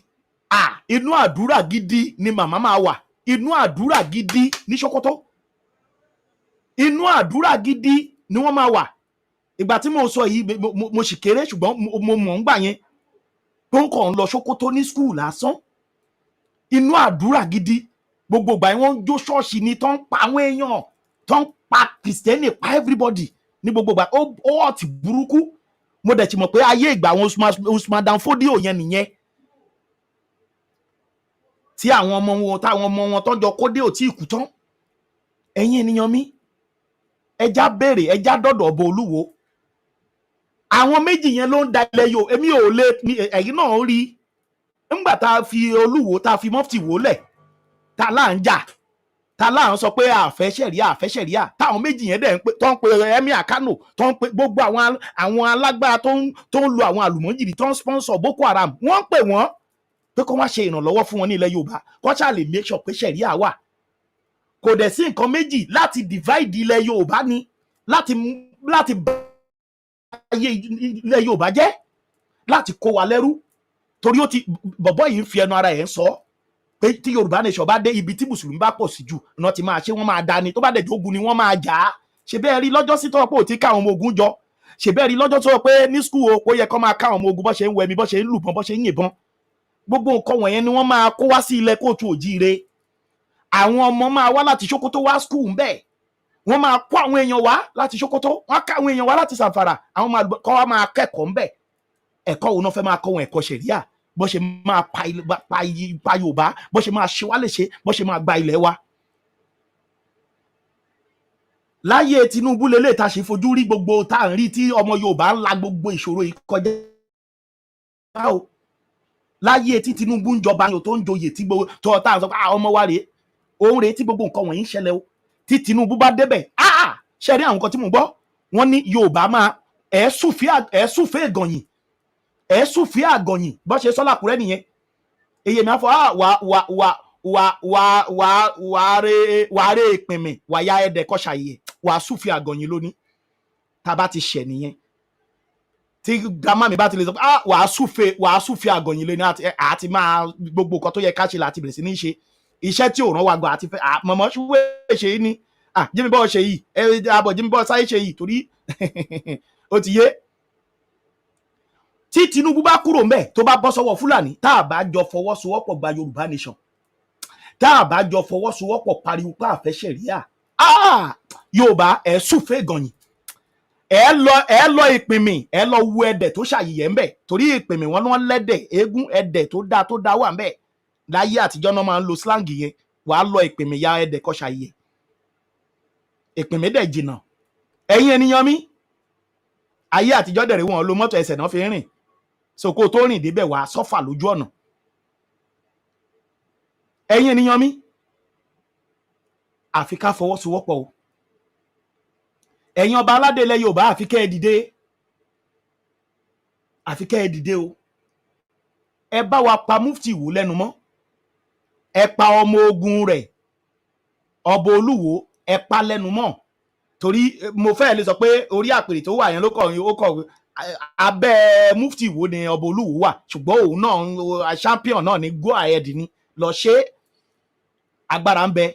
à, inú àdúrà gidi ni màmá máa wà, inú àdúrà gidi ní Sokoto, inú àdúrà gidi ni wọ́n máa wà. Ìgbà tí mo sọ yìí, mo sì kéré, ṣùgbọ́n mo mọ̀ ń gbà yẹn tó ń kàn ń lọ Sokoto ní school lásán, inú àdúrà gidi gbogbo ìgbà yẹn. Wọ́n ń jó ṣọ́ọ̀ṣì ni, tó ń pa àwọn èèyàn, tó ń pa Kìrìsìtẹ́nì, pa everybody ní gbogbo ìgbà. Ó ọ̀tí burúkú. Mo dẹ̀ ti mọ̀ pé ayé ìgbà àwọn Usman Dan Fodio yẹn nìyẹn, tí àwọn ọmọ wọn, táwọn ọmọ wọn tọ́jọ kódé ò tí ì kú tán. Ẹ̀yin ènìyàn mi, ẹja béèrè, ẹja dọ̀dọ̀ ọba Olúwo. Àwọn méjì yẹn ló ń da ilẹ̀ yòó. Èmi ò lè, ẹ̀yin náà rí ńgbà tá a fi Olúwo, tá a fi mọ́fìtì wólẹ̀, tá a là ń jà, tá a là ń sọ pé àfẹ́ ṣẹ̀ríà, àfẹ́ ṣẹ̀ríà, táwọn méjì yẹn dẹ̀ ń pè, tó ń pe Emir Kano, tó ń pe gbogbo àwọn alágbára tó ń lo àwọn àlùmọ́jìrì, tó ń sponsor Boko Haram. Wọ́n ń pè wọ́n pé kó wá ṣe ìrànlọ́wọ́ fún wọn ní ilẹ̀ Yorùbá, kó ṣáà lè make sure pé ṣẹ̀ríà wà. Kò dẹ̀ sí nǹkan méjì, láti divide ilẹ̀ Yorùbá ni, láti bá ayé ilẹ̀ Yorùbá jẹ́, láti kó wa lẹ́rú, torí ó ti bọ̀bọ́ yìí ń fi ẹnu ara ẹ̀ ń sọ pé tí Yorùbá nation bá dé, ibi tí mùsùlùmí bá pọ̀ sí jù náà ti máa ṣe, wọ́n máa dání. Tó bá dẹ̀ jogun ni wọ́n máa jà á. Ṣe bẹ́ẹ̀ rí lọ́jọ́ sí tọ́wọ́ pé ò ti ká àwọn ọmọ ogun jọ? Ṣe bẹ́ẹ̀ rí lọ́jọ́ tó sọ pé ní school o, ó yẹ kó máa ká àwọn ọmọ ogun, bọ́ ṣe ń wẹmi, bọ́ ṣe ń lùbọn, bọ́ ṣe ń yìnbọn? Gbogbo nǹkan wọ̀nyẹn ni wọ́n máa kó wá sí ilẹ̀ kóòtù òjíire. Àwọn ọmọ máa wá láti Sokoto wá school ńbẹ̀. Wọ́n máa kó àwọn èèyàn wá láti Sokoto, wọ́n á ká àwọn èèyàn wá láti Zamfara, àwọn máa kọ́ wá máa kẹ́kọ̀ọ́ ńbẹ̀. Ẹ̀kọ́ wo náà fẹ́ máa kọ́ wọn? Ẹ̀kọ́ ṣẹ̀ríà, bó ṣe máa pa Yorùbá, bó ṣe máa ṣe wá léṣe, bó ṣe máa gba ilẹ̀ wa. Láyé Tinubu lélẹ̀ tá a ṣe fojú rí gbogbo tá à ń rí, tí ọmọ Yorùbá ń la gbogbo ìṣòro yìí kọjá o. Láyé tí Tinubu ń jọba tó ń joyè, tí gbogbo tó tá à ń sọ pé, "Ah, ọmọ wa rèé," òun rèé tí gbogbo nǹkan wọ̀nyí ń ṣẹlẹ̀ o. Tí Tinubu bá débẹ̀, ah, Ṣe rí àwọn nǹkan tí mò ń gbọ́? Wọ́n ní Yorùbá máa ẹ̀ súfèé gànyìn, ẹ̀ súfèé àgànyìn. Bọ́n ṣe sọ́lá Àkúrẹ́ nìyẹn. Èyí mi á fọ wà wà wà wà wà wà wà rè wà rè ìpìnmì wà ya ẹ̀dẹ̀ kọ́ṣà yìí wà súfèé àgànyìn lónìí. Tá a bá ti ṣẹ̀ nìyẹn, tí grandma mi bá ti lè sọ pé wàá súfèé àgànyìn lónìí, àti máa gbogbo nǹkan tó yẹ ká ṣe láti bẹ̀rẹ̀ sí ní ṣe iṣẹ́ tí ò rán wa gan. Àti fẹ́ mọ̀mọ́ ṣúwé ṣe yìí ni Jimmy bọ́ ṣe yìí, ẹ àbọ̀ Jimmy bọ́ sáyé ṣe yìí, torí ó ti yé. Tí Tinubu bá kúrò ńbẹ̀, tó bá bọ́ sọ́wọ́ Fúlàní, tá a bá jọ fọwọ́sowọ́pọ̀ gba Yorùbá nation, tá a bá jọ fọwọ́sowọ́pọ̀ pariwo pé àfẹ́ ṣẹ̀ríà, Yorùbá, ẹ̀ súfèé gànyìn, ẹ lọ ìpìnmì, ẹ lọ wu ẹdẹ tó ṣàyẹyẹ ńbẹ, torí ìpìnmì wọn ni wọn lẹdẹ eégún ẹdẹ tó dáa tó dáa wà ńbẹ. Láyé àtijọ́ náà máa ń lo slang yẹn. Wàá lọ ìpìnmì ya ẹdẹ kọ́ ṣàyẹyẹ. Ìpìnmì dẹ̀ jìnnà, ẹ̀yin ènìyàn mi. Ayé àtijọ́ dẹ̀rẹ̀, wọn lo mọ́tò, ẹsẹ̀ náà fi ń rìn. So kó o tó rìn débẹ̀, wàá sọ́fà lójú ọ̀nà. Ẹ̀yin ènìyàn mi, àfi ká fọwọ́sowọ́pọ̀ o. Ẹ̀yin ọba aládé ilẹ̀ Yorùbá, àfi kẹ́ ẹ dìde, àfi kẹ́ ẹ dìde o. Ẹ bá wa pa Mufti Ìwó lẹ́nu mọ́. Ẹ pa ọmọ ogun rẹ̀, ọba Olúwo, ẹ pa lẹ́nu mọ́, torí mo fẹ́ lè sọ pé orí àpèrè tó wà yẹn ló kọ̀, ó kọ̀ abẹ́ Mufti Ìwó ni ọba Olúwo wà, ṣùgbọ́n òun náà champion náà ní go ahead ni lọ ṣe. Agbára ń bẹ.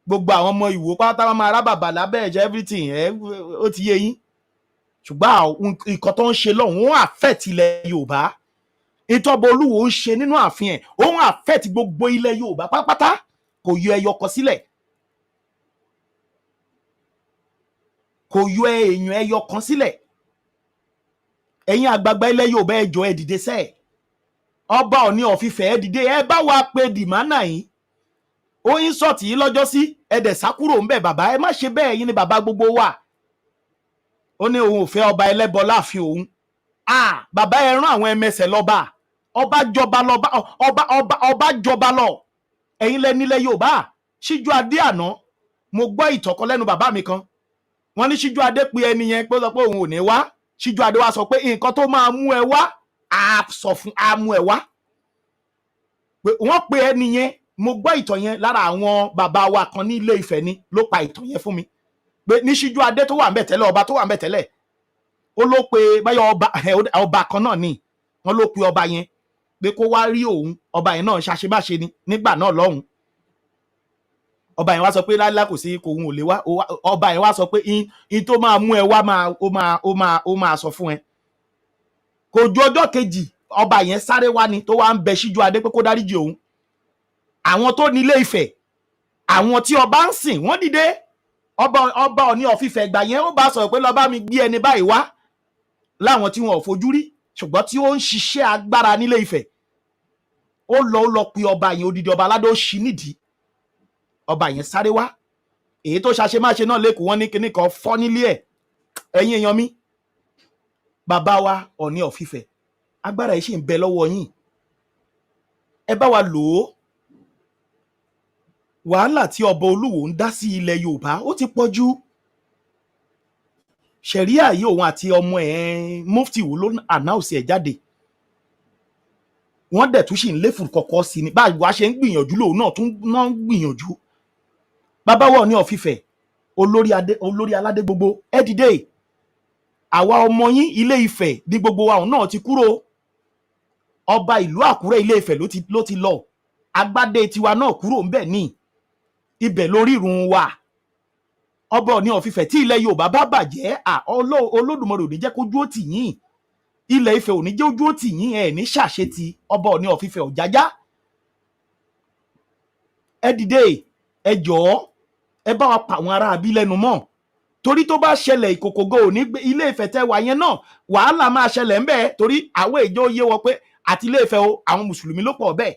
Gbogbo àwọn ọmọ Ìwó pátá wọn máa rábàbà lábẹ́ ẹ̀jẹ̀, everything ẹ̀ ó ti yé yín. Ṣùgbọ́n nǹkan tó ń ṣe lọ́hùn, ó affect ilẹ̀ Yorùbá. Ìtọ́bọ̀ Olúwo ń ṣe nínú ààfin ẹ̀, ó ń affect gbogbo ilẹ̀ Yorùbá pátápátá, kò yọ ẹyọ kan sílẹ̀, kò yọ èèyàn ẹyọ kan sílẹ̀. Ẹ̀yin àgbààgbà ilẹ̀ Yorùbá, ẹ jọ̀ọ́, ẹ dìde sẹ́ẹ̀. Ọba Ọ̀ní of Ifẹ̀, ẹ dìde, ẹ bá wa pe dìmánà yìí. Ó ń sọ̀tì yìí lọ́jọ́ sí, ẹ dẹ̀ sá kúrò ńbẹ̀. Bàbá, ẹ má ṣe bẹ́ẹ̀, yín ni bàbá gbogbo wa. Ó ní òun ò fẹ́ ọba ẹlẹ́bọ láàfin òun. Ah, bàbá, ẹ rán àwọn ẹmẹsẹ̀ lọ́ba. Ọba jọba lọ́ba, ọba ọba ọba jọba lọ. Ẹ̀yin lẹ nílẹ̀ Yorùbá. Síjú adé àná, mo gbọ́ ìtọ̀kọ lẹ́nu bàbá mi kan. Wọ́n ní Síjú adé pe ẹni yẹn pé ó sọ pé òun ò ní wá. Síjú adé wá sọ pé nǹkan tó máa mú ẹ wá, á sọ fún, á mú ẹ wá. Pé wọ́n pe ẹni yẹn. Mo gbọ́ ìtàn yẹn lára àwọn bàbá wa kan ní Ilé Ifẹ̀ ni ló pa ìtàn yẹn fún mi, pé ní Síjú adé tó wà ń bẹ̀ tẹ́lẹ̀, ọba tó wà ń bẹ̀ tẹ́lẹ̀, ó ló pe báyọ̀ ọba, ọba kan náà ni wọ́n ló pe ọba yẹn pé kó wá rí òun. Ọba yẹn náà ṣàṣebáṣe ni nígbà náà lọ́hùn. Ọba yẹn wá sọ pé láíláí, kò sí, kò òun ò lè wá. Ọba yẹn wá sọ pé in tó máa mú ẹ wá máa ó máa sọ fún ẹ. Kò ju ọjọ́ kejì, ọba yẹn sáré wá ni tó wá ń bẹ Síjú adé pé kó dáríjì òun. Àwọn tó ní Ilé Ifẹ̀, àwọn tí ọba ń sìn, wọ́n dìde. Ọba Ọ̀ní of Ifẹ̀ gbà yẹn, ó bá sọ̀rọ̀ pé lọ́ọ́ bá mi gbé ẹni báyìí wá, láwọn tí wọn ò fojú rí ṣùgbọ́n tí ó ń ṣiṣẹ́ agbára nílé Ifẹ̀. Ó lọ pe ọba yẹn, odidi ọba aládé, ó ṣí nídìí. Ọba yẹn sáré wá. Èyí tó ṣàṣemáṣe náà lẹ́kọ̀ọ́, wọn ní kinní kan fọ́ nílé ẹ̀. Ẹ̀yin èèyàn mi, bàbá wa Ọ̀ní of Ifẹ̀, agbára yìí ṣì ń bẹ lọ́wọ́ yín, ẹ bá wa lò ó. Wàhálà tí ọba Olúwo ń dá sí ilẹ̀ Yorùbá, ó ti pọ̀ jù. Ṣẹ̀ríà yìí, òun àti ọmọ ẹ̀ Mufti wo ló announce ẹ̀ jáde. Wọ́n dẹ̀ tún sì ń léfù kọ̀kọ́ sí ni. Bá wa ṣe ń gbìyànjú, lòun náà tún náà ń gbìyànjú. Bàbá wa Ọọ̀ni of Ifẹ̀, olórí adé, olórí aládé gbogbo, ẹ dìde. Àwa ọmọ yín, Ilé Ifẹ̀ ní gbogbo wa, òun náà ti kúrò. Ọba ìlú Àkúrẹ́, Ilé Ifẹ̀ ló ti lọ. Agbádé tiwa náà kúrò ńbẹ̀, ní ibẹ̀ lórí ìrun wa. Ọba Ọọ̀ni of Ifẹ̀, tí ilẹ̀ Yorùbá bá bàjẹ́, Olódùmarè ò ní jẹ́ kójú ó tì yín. Ilẹ̀ Ifẹ̀ ò ní jẹ́ ojú ó tì yín. Ẹ̀ ní ṣàṣetì. Ọba Ọọ̀ni of Ifẹ̀ Ọ̀jájá, ẹ dìde, ẹ jọ̀ọ́, ẹ bá wa pa àwọn ará abí lẹ́nu mọ́, torí tó bá ṣẹlẹ̀, ìkòkògo ò ní gbé Ilé Ifẹ̀ tẹ́ wà yẹn náà, wàhálà máa ṣẹlẹ̀ ńbẹ̀, torí àwọn èjò yé wọn pé àti Ilé Ifẹ̀ o, àwọn mùsùlùmí ló pọ̀ bẹ́ẹ̀.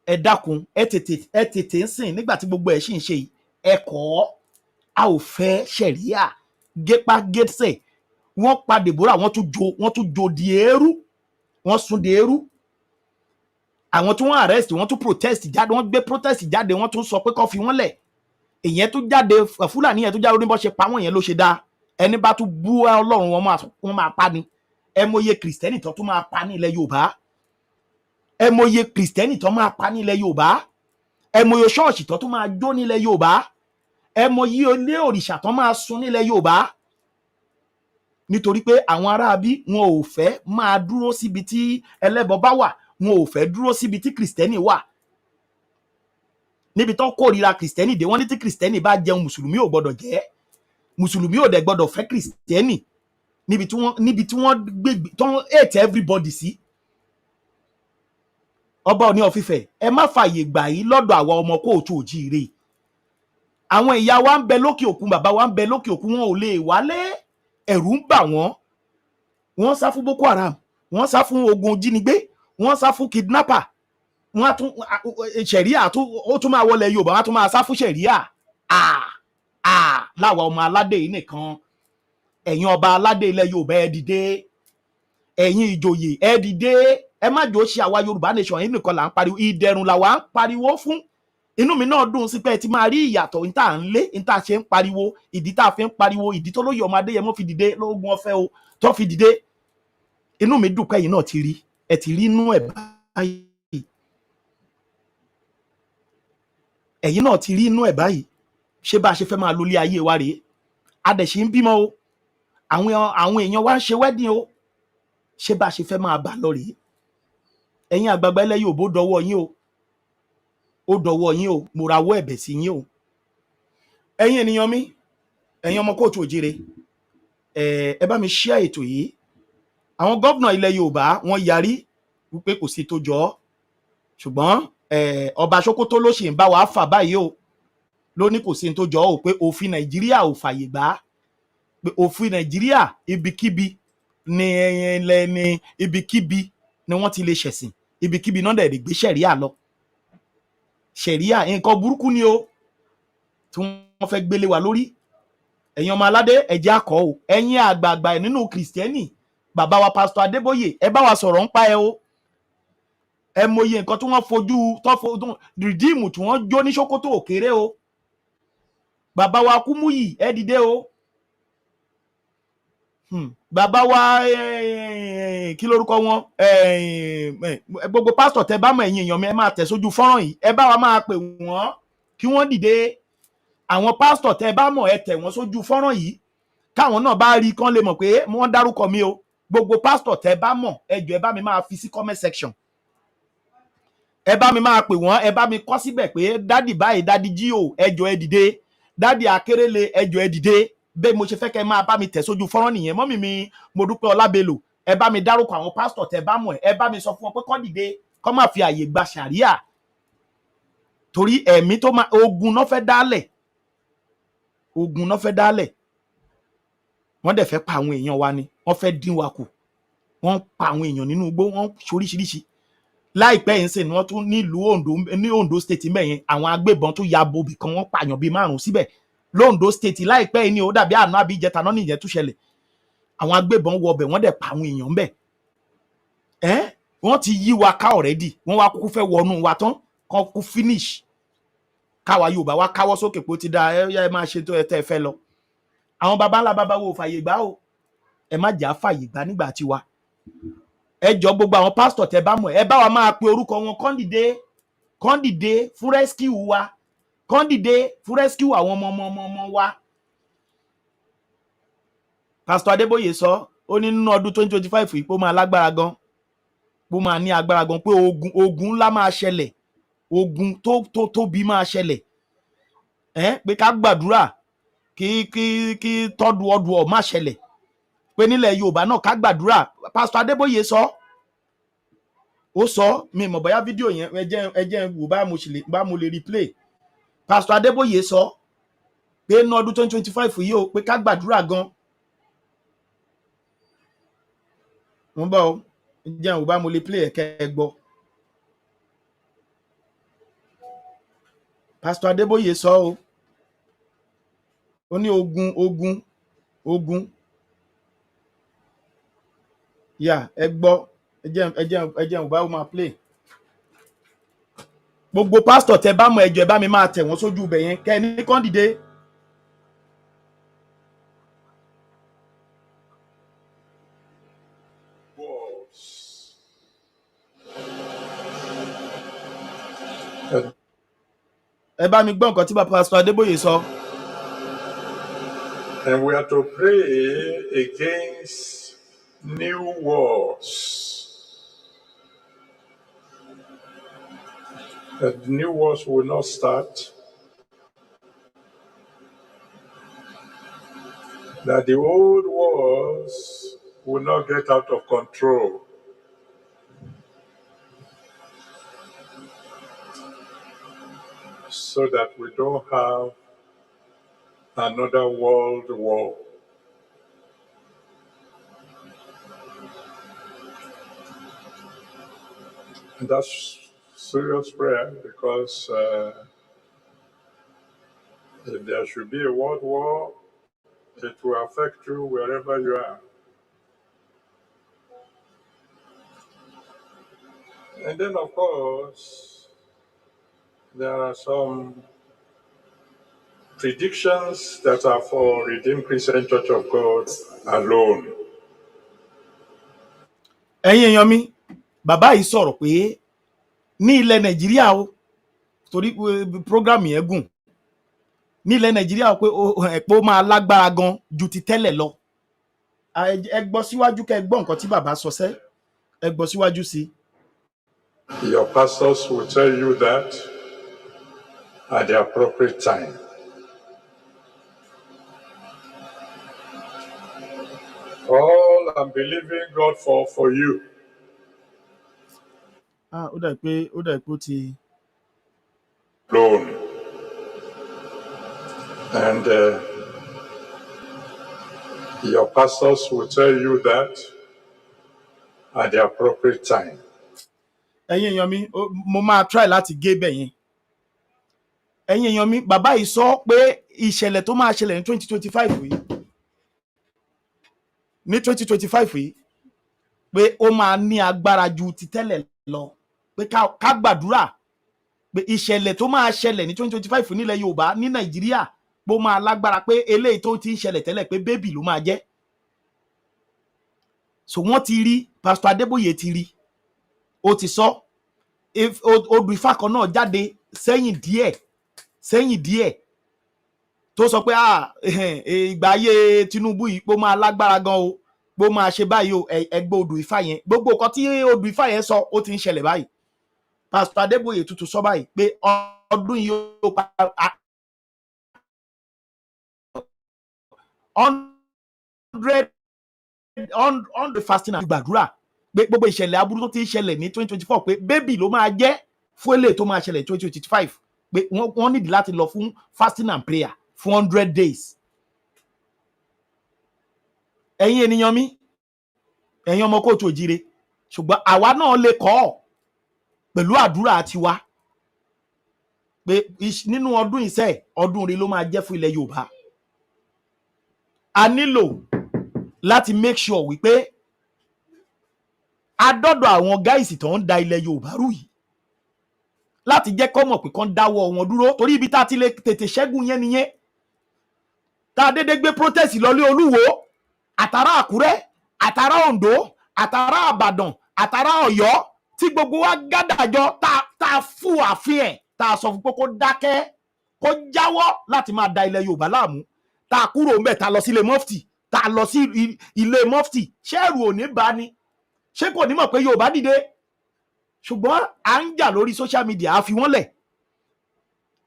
Ẹ dákun, ẹ tètè ń sìn nígbà tí gbogbo ẹ̀ sì ń ṣe yìí. Ẹ kọ́, a ò fẹ́ ṣẹ̀ríà gépá gẹ́sẹ̀. Wọ́n pa Deborah, wọ́n tún jó di eérú, wọ́n sun di eérú. Àwọn tí wọ́n arrest, wọ́n tún protest jáde, wọ́n gbé protest jáde, wọ́n tún sọ pé kó fi wọ́n lẹ̀. Ìyẹn tó jáde, Fúlàní yẹn tó jáde, oníbọ̀ ṣe pa wọ́n yẹn ló ṣe dáa. Ẹni bá tún bú Ọlọ́run, wọn máa pa ni. Ẹ mọye Kìrìsìtẹ́nì tó tún máa pa ní ilẹ̀ Yorùbá. Ẹ mọye Kìrìsìtẹ́nì tó máa pa ní ilẹ̀ Yorùbá. Ẹ mọye ṣọ́ọ̀ṣì tó tún máa jó nílẹ̀ Yorùbá. Ẹ mọye ilé òrìṣà tó máa sun nílẹ̀ Yorùbá, nítorí pé àwọn aráabí, wọn ò fẹ́ máa dúró síbi tí ẹlẹ́bọ bá wà, wọn ò fẹ́ dúró síbi tí Kìrìsìtẹ́nì wà. Níbi tó kórìíra Kìrìsìtẹ́nì dé, wọ́n ní tí Kìrìsìtẹ́nì bá jẹun, Mùsùlùmí ò gbọ́dọ̀ jẹ, Mùsùlùmí ò dẹ̀ gbọ́dọ̀ fẹ́ Kìrìsìtẹ́nì. Níbi tí wọ́n gbé tó ń hate everybody sí. Ọba Ọọ̀ni of Ifẹ̀, ẹ má fààyè gbà yí lọ́dọ̀ àwa ọmọ káàárọ̀ oòjíire. Àwọn ìyá wa ń bẹ lókè òkun, bàbá wa ń bẹ lókè òkun, wọn ò lè wálé, ẹ̀rù ń bà wọ́n. Wọ́n sá fún Boko Haram, wọ́n sá fún ogun jínigbé, wọ́n sá fún kidnapper, wọ́n á tún ṣẹ̀ríà, ó tún máa wọlé Yorùbá, wọ́n á tún máa sá fún ṣẹ̀ríà. Láwa ọmọ aládé yìí nìkan. Ẹ̀yin ọba aládé ilẹ̀ Yorùbá, ẹ dìde. Ẹ̀yin ìjòyè, ẹ dìde. Ẹ má jò ṣe àwa Yorùbá nation yìí nìkan là ń pariwo. Ìdẹ̀rùn làwa ń pariwo fún. Inú mi náà dùn sí pé ẹ ti máa rí ìyàtọ̀ ní tá à ń lé, ní tá a ṣe ń pariwo, ìdí tá a fi ń pariwo, ìdí tó lóye ọmọ Adéyẹmọ fi dìde lóògùn ọ̀fẹ́ o tó fi dìde. Inú mi dùn pé ẹ̀yin náà ti rí, ẹ ti rí inú ẹ̀ báyìí. Ẹ̀yin náà ti rí inú ẹ̀ báyìí. Ṣé bá a ṣe fẹ́ máa lólé ayé wa rèé? A dẹ̀ ṣe ń bímọ o, àwọn èèyàn wa ń ṣe wedding o. Ṣé bá a ṣe fẹ́ máa bà lọ rèé? Ẹ̀yin àgbààgbà ilẹ̀ Yorùbá, ó dọwọ́ yín o, ó dọwọ́ yín o. Mo rawọ́ ẹ̀bẹ̀ sí yín o. Ẹ̀yin ènìyàn mi, ẹ̀yin ọmọ káàárọ̀ oòjíire, ẹ bá mi share ètò yìí. Àwọn gómìnà ilẹ̀ Yorùbá, wọ́n yarí wípé kò sí tó jọ ọ́, ṣùgbọ́n ọba Sokoto ló ṣì ń bá wa fà báyìí o, ló ní kò sí tó jọ ọ́ o, pé òfin Nàìjíríà ò fàyè gbà á, pé òfin Nàìjíríà, ibikíbi ní ilẹ̀ ní ibikíbi ni wọ́n ti lè ṣẹ̀sìn, ibikíbi náà dẹ̀ lè gbé ṣẹ̀ríà lọ. Ṣẹ̀ríà, nǹkan burúkú ni o tí wọ́n fẹ́ gbélé wa lórí. Ẹ̀yin ọmọ aládé, ẹ̀jẹ̀ akọ o. Ẹ̀yin àgbààgbà nínú Kìrìsìtẹ́nì, bàbá wa Pásítọ̀ Adébóyè, ẹ bá wa sọ̀rọ̀ ń pa ẹ o. Ẹ mọye nǹkan tí wọ́n fojú tó fojú Redeem tí wọ́n jó ní Sókótó òkèrè o. Bàbá wa Kúmúyì, ẹ dìde o. Bàbá wa, kí lórúkọ wọn? Gbogbo pásítọ̀ tẹ bá mọ̀, ẹ̀yin èèyàn mi, ẹ máa tẹ̀ sójú fọ́nrán yìí, ẹ bá wa máa pè wọ́n kí wọ́n dìde. Àwọn pásítọ̀ tẹ bá mọ̀, ẹ tẹ̀ wọ́n sójú fọ́nrán yìí, káwọn náà bá rí kán lè mọ̀ pé wọ́n dárúkọ mi o. Gbogbo pásítọ̀ tẹ bá mọ̀, ẹ jọ̀ọ́, ẹ bá mi máa fi sí comment section, ẹ bá mi máa pè wọ́n, ẹ bá mi kọ síbẹ̀ pé daddy báyìí, daddy G.O, ẹ jọ̀ọ́, ẹ dìde. Daddy Akérèlé, ẹ jọ̀ọ́, ẹ dìde. Bẹ́ẹ̀ mo ṣe fẹ́ kẹ́ máa bá mi tẹ̀ sójú fọ́nrán nìyẹn. Mummy mi mo dúpẹ́ Ọlábelò, ẹ bá mi dárúkọ àwọn pásítọ̀ tẹ bá mọ̀, ẹ bá mi sọ fún wọn pé kán dìde, kán má fi àyè gba ṣàríà, torí ẹ̀mí tó máa ogun náà fẹ́ dálẹ̀, ogun náà fẹ́ dálẹ̀. Wọ́n dẹ̀ fẹ́ pa àwọn èèyàn wa ni, wọ́n fẹ́ dín wa kù. Wọ́n ń pa àwọn èèyàn nínú igbó, wọ́n ń ṣoríṣiríṣi. Láìpẹ́ yìí ń sìn, wọ́n tún nílùú Ondo, ní Ondo State mẹ́yẹn, àwọn agbébọn tún ya bobì kan, wọ́n pààyàn bíi márùn-ún síbẹ̀ lóńdó State láìpẹ́ yìí ni. Ó dàbí àná àbí ìjẹta náà nìyẹn tún ṣẹlẹ̀. Àwọn agbébọn wọ ọbẹ̀, wọ́n dẹ̀ pa àwọn èèyàn ńbẹ̀. Ẹ́ wọ́n ti yí wa ká already. Wọ́n wá kúkú fẹ́ wọnú wa tán, kán kú finish, káwa Yorùbá wa káwọ́ sókè pé ó ti dáa, ẹ yá, ẹ máa ṣe tó ẹ tẹ́ ẹ fẹ́ lọ. Àwọn baba ńlá baba wo fàyè gbà o. Ẹ má jà fàyè gbà nígbà tiwa. Ẹ jọ, gbogbo àwọn pásítọ̀ tẹ́ bá mọ̀, ẹ bá wa máa pe orúkọ wọn, kán dìde, kán dìde fún rescue wa, kán dìde fún rescue àwọn ọmọ ọmọ ọmọ ọmọ wa. Pásítọ̀ Adébóyè sọ, ó ní nínú ọdún 2025 yìí pé ó máa lágbára gan, pé ó máa ní agbára gan, pé ogun ńlá máa ṣẹlẹ̀, ogun tó tóbi máa ṣẹlẹ̀, ẹ pé ká gbàdúrà kí tọ́dù ọdù ọ̀ má ṣẹlẹ̀, pé nílẹ̀ Yorùbá náà, ká gbàdúrà. Pásítọ̀ Adébóyè sọ, ó sọ. Mi mọ̀ bóyá fídíò yẹn, ẹ jẹ́ wò bá mo sì lè bá mo lè replay. Pásítọ̀ Adébóyè sọ pé ní ọdún 2025 yìí o, pé ká gbàdúrà gan. Mo ń bọ̀ o. Ẹ jẹ́ wò bá mo lè play ẹ̀kẹ́ ẹ gbọ́. Pásítọ̀ Adébóyè sọ o, ó ní ogun, ogun, ogun yà. Ẹ gbọ́, ẹ jẹ́ wò bá mo máa play. Gbogbo pásítọ̀ tẹ bá mọ, ẹjọ́ ẹ bá mi máa tẹ̀ wọ́n sójú ibẹ̀ yẹn, kẹ́ ẹ ní kán dìde. Wars. Ẹ bá mi gbọ́ nǹkan tí bàbá Pásítọ̀ Adébóyè sọ. And we are to pray against new wars. That new wars will not start, that the old wars will not get out of control, so that we don't have another world war. And that's serious prayer because if there should be a world war, it will affect you wherever you are. And then, of course, there are some predictions that are for Redeemed Christian Church of God alone. Ẹ̀yin èèyàn mi, bàbá yìí sọ̀rọ̀ pé ní ilẹ̀ Nàìjíríà o, torí pé program yẹn gùn, ní ilẹ̀ Nàìjíríà o, pé ẹ̀ pé ó máa lágbára gan ju ti tẹ́lẹ̀ lọ. Ẹ gbọ́ síwájú kẹ́ ẹ gbọ́ nǹkan tí bàbá sọ sẹ́. Ẹ gbọ́ síwájú sí i. Your pastors will tell you that at the appropriate time. All I'm believing God for you Ah, ó dà pé ó ti. alone. And your pastors will tell you that at the appropriate time. Ẹ̀yin èèyàn mi, mo máa try láti gé bẹ̀ yẹn. Ẹ̀yin èèyàn mi, bàbá yìí sọ pé ìṣẹ̀lẹ̀ tó máa ṣẹlẹ̀ ní 2025 yìí, ní 2025 yìí, pé ó máa ní agbára ju ti tẹ́lẹ̀ lọ, pé ká gbàdúrà pé ìṣẹ̀lẹ̀ tó máa ṣẹlẹ̀ ní 2025 nílẹ̀ Yorùbá, ní Nàìjíríà, pé ó máa lágbára, pé eléyìí tó ti ń ṣẹlẹ̀ tẹ́lẹ̀, pé baby ló máa jẹ́. So wọ́n ti rí, Pastor Adébóyè ti rí, ó ti sọ. Odù Ifá kan náà jáde sẹ́yìn díẹ̀, sẹ́yìn díẹ̀, tó sọ pé, ah, ìgbà ayé Tinubu yìí, pé ó máa lágbára gan o, pé ó máa ṣe báyìí o. Ẹgbẹ́ odù Ifá yẹn, gbogbo nǹkan tí odù Ifá yẹn sọ, ó ti ń ṣẹlẹ̀ báyìí. Pastor Adébóyè tuntun sọ báyìí pé ọdún yìí ó pa 100 fasting and gbàdúrà, pé gbogbo ìṣẹ̀lẹ̀ aburú tó ti ń ṣẹlẹ̀ ní 2024, pé baby ló máa jẹ́ fún eléyìí tó máa ṣẹlẹ̀ 2025, pé wọ́n nídìí láti lọ fún fasting and prayer fún 100 days. Ẹ̀yin ènìyàn mi, ẹ̀yin ọmọ kóòtù òjire, ṣùgbọ́n àwa náà lè kọ́ ọ̀ pẹ̀lú àdúrà tiwa pé nínú ọdún ìṣe, ọdún rí ló máa jẹ́ fún ilẹ̀ Yorùbá. A nílò láti make sure wípé a dọ́dọ̀ àwọn guys tó ń da ilẹ̀ Yorùbá rú yìí, láti jẹ́ kọ́ mọ̀ pé kán dáwọ́ wọn dúró, torí ibi tá a ti lè tètè ṣẹ́gun yẹn nìyẹn. Tá a dédé gbé protest lọlé Olúwo, àtàrà Àkúrẹ́, àtàrà Oǹdó, àtàrà Àbàdàn, àtàrà Ọ̀yọ́, tí gbogbo wa gádàjọ, tá a fún àfin ẹ̀, tá a sọ fún pé kó dákẹ́, kó jáwọ́ láti máa da ilẹ̀ Yorùbá láàmú, tá a kúrò ńbẹ̀, tá a lọ sí ilé mọ́fìtì, tá a lọ sí ilé mọ́fìtì, ṣẹ́ẹ̀rù ò ní bá ni? Ṣé kò ní mọ̀ pé Yorùbá dìde? Ṣùgbọ́n à ń jà lórí social media, a fi wọ́n lẹ̀,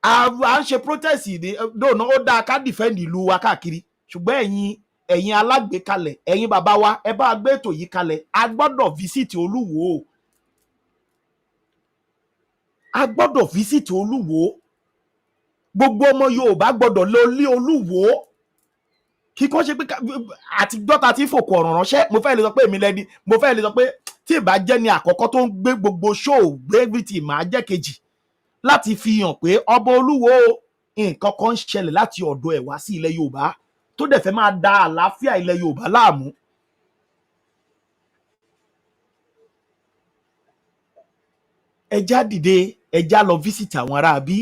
à ń ṣe protest ní dóònà. Ó dáa ká defend ìlú wa káàkiri, ṣùgbọ́n ẹ̀yin alágbèékalẹ̀, ẹ̀yin bàbá wa, ẹ bá gbé ètò yìí kalẹ̀. A gbọ́dọ̀ visit Olúwo, a gbọ́dọ̀ visit Olúwo. Gbogbo ọmọ Yorùbá gbọ́dọ̀ lọ lé Olúwo, kíkọ́ ṣe pé àtijọ́ ta ti fòkò ọ̀ràn ránṣẹ́. Mo fẹ́ lè sọ pé èmi lẹni, mo fẹ́ lè sọ pé tí ìbá jẹ́ ni àkọ́kọ́ tó ń gbé gbogbo show, gbé everything, màá jẹ́ kejì láti fi hàn pé ọba Olúwo, nǹkan kan ń ṣẹlẹ̀ láti ọ̀dọ̀ ẹ̀ wá sí ilẹ̀ Yorùbá tó dẹ̀ fẹ́ máa da àlàáfíà ilẹ̀ Yorùbá láàmú. Ẹ já dìde. Ẹ já lọ visit àwọn aráabí,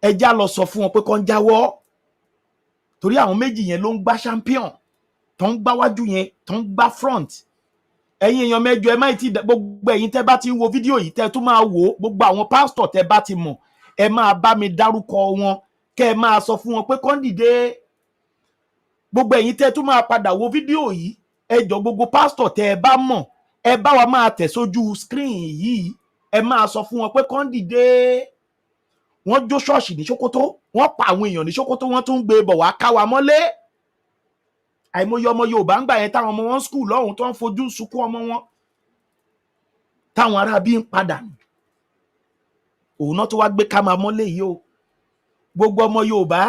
ẹ já lọ sọ fún wọn pé kán jáwọ́, torí àwọn méjì yẹn ló ń gbá champion, tó ń gbá wájú yẹn, tó ń gbá front. Ẹ̀yin èèyàn mẹ́jọ, ẹ má ti gbogbo ẹ̀yin tẹ́ bá ti ń wo fídíò yìí, tẹ́ tún máa wò ó, gbogbo àwọn pásítọ̀ tẹ́ bá ti mọ̀, ẹ máa bá mi dárúkọ wọn, kẹ́ ẹ máa sọ fún wọn pé kán dìde. Gbogbo ẹ̀yin tẹ́ tún máa padà wo fídíò yìí, ẹ jọ, gbogbo pásítọ̀ tẹ́ ẹ bá mọ̀, ẹ bá wa máa tẹ̀ sójú screen yìí, ẹ máa sọ fún wọn pé kán dìde. Wọ́n jó ṣọ́ọ̀ṣì ní Sókótó, wọ́n pa àwọn èèyàn ní Sókótó, wọ́n tún ń gbé bọ̀ wá ká wa mọ́lé. Àìmọye ọmọ Yorùbá ń gbà yẹn táwọn ọmọ wọn school lọ́hùn tó ń fojú sunkún ọmọ wọn táwọn ará bí ń padà nù. Òun náà tó wá gbé ká máa mọ́lé yìí o. Gbogbo ọmọ Yorùbá,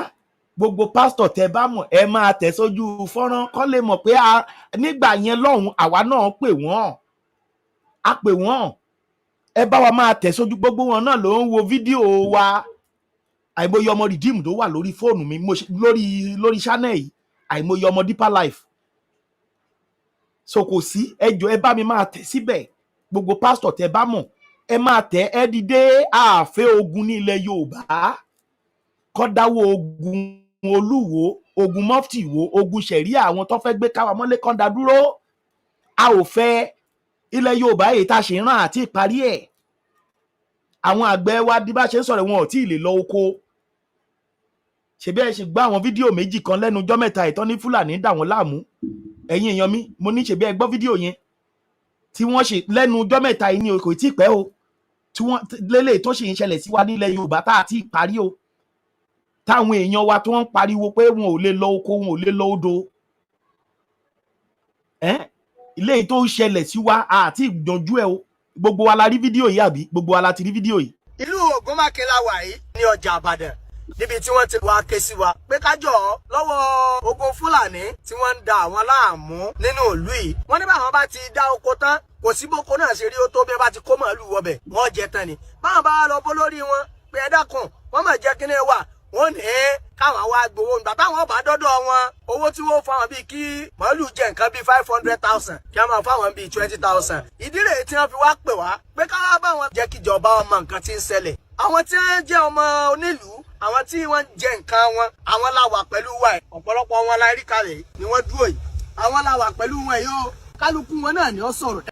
gbogbo pásítọ̀ tẹ́ bá mọ̀, ẹ máa tẹ̀ sójú fọ́nrán kọ́ lè mọ̀ pé nígbà yẹn lọ́hùn, àwa náà pè wọ́n, a pè wọ́n. Ẹ bá wa máa tẹ̀ sójú. Gbogbo wọn náà ló ń wo fídíò wa. Àìmọye ọmọ Redeem tó wà lórí fóònù mi lórí channel yìí, àìmọye ọmọ Deeper Life. So kò sí, ẹ jọ̀ọ́, ẹ bá mi máa tẹ̀ síbẹ̀. Gbogbo pásítọ̀ tẹ́ bá mọ̀, ẹ máa tẹ̀. Ẹ dìde, àfẹ́ ogun ní ilẹ̀ Yorùbá, kọ́ dáwọ́ ogun Olúwo, ogun mọ́fìtì wo, ogun sẹ̀ríà, àwọn tó fẹ́ gbé káwa mọ́lé, kán dá dúró. A ò fẹ́ ilẹ̀ Yorùbá èyí tá a ṣe ń ràn àti ìparí ẹ̀. Àwọn àgbẹ̀ wa, bí bá ṣe ń sọ̀rọ̀, wọn ò tí ì lè lọ oko. Ṣebí ẹ ṣe gbọ́ àwọn fídíò méjì kan lẹ́nu ọjọ́ mẹ́ta ìtọ́ ní Fúlàní dà wọ́n láàmú? Ẹ̀yin èèyàn mi, mo ní ṣebí ẹ gbọ́ fídíò yẹn tí wọ́n ṣe lẹ́nu ọjọ́ mẹ́ta yìí ní o? Kò tí ì pẹ́ o, tí wọ́n lélẹ̀ tó ṣì ń ṣẹlẹ̀ sí wa nílẹ̀ Yorùbá tá a ti parí o, táwọn èèyàn wa tó ń pariwo pé wọn ò lè lọ oko, wọn ò lè lọ odò. Ẹ́ ilé tó ń ṣẹlẹ̀ sí wa àti ìjọjú ẹ o. Gbogbo wa la rí fídíò yìí, àbí? Gbogbo wa la ti rí fídíò yìí. Ìlú Ògúnmákin la wà yìí ní ọjà Ìbàdàn, níbi tí wọ́n ti wá ké sí wa pé ká jọ̀ọ́ lọ́wọ́ ogun Fúlàní tí wọ́n ń da àwọn láàmú nínú ìlú yìí. Wọ́n ní báwọn bá ti dá oko tán, kò sí boko náà ṣe rí ó tó, bí wọ́n bá ti kó màálù wọbẹ̀, wọ́n jẹ tán ni. Báwọn bá lọ bó lórí wọn pé ẹ dákun, wọ́n mà jẹ́ kíní wà, wọ́n ní káwọn wá gbowó. Nígbà táwọn bá dọ́dọ̀ wọn, owó tí wọ́n fáwọn bíi kí màálù jẹ nǹkan bíi 500,000, kí wọ́n máa fáwọn bíi 20,000. Ìdí rèé tí wọ́n fi wá pè wá pé káwá bá wọn jẹ́ kíjọba ọmọ nǹkan tí ń ṣẹlẹ̀. Àwọn tí wọ́n jẹ́ ọmọ onílùú, àwọn tí wọ́n jẹ nǹkan wọn, àwọn la wà pẹ̀lú wa ẹ̀. Ọ̀pọ̀lọpọ̀ wọn la rí kalẹ̀ ni wọ́n dúró yìí. Àwọn la wà pẹ̀lú wọn yìí ó, kálukú wọn náà ni ó sọ̀rọ̀.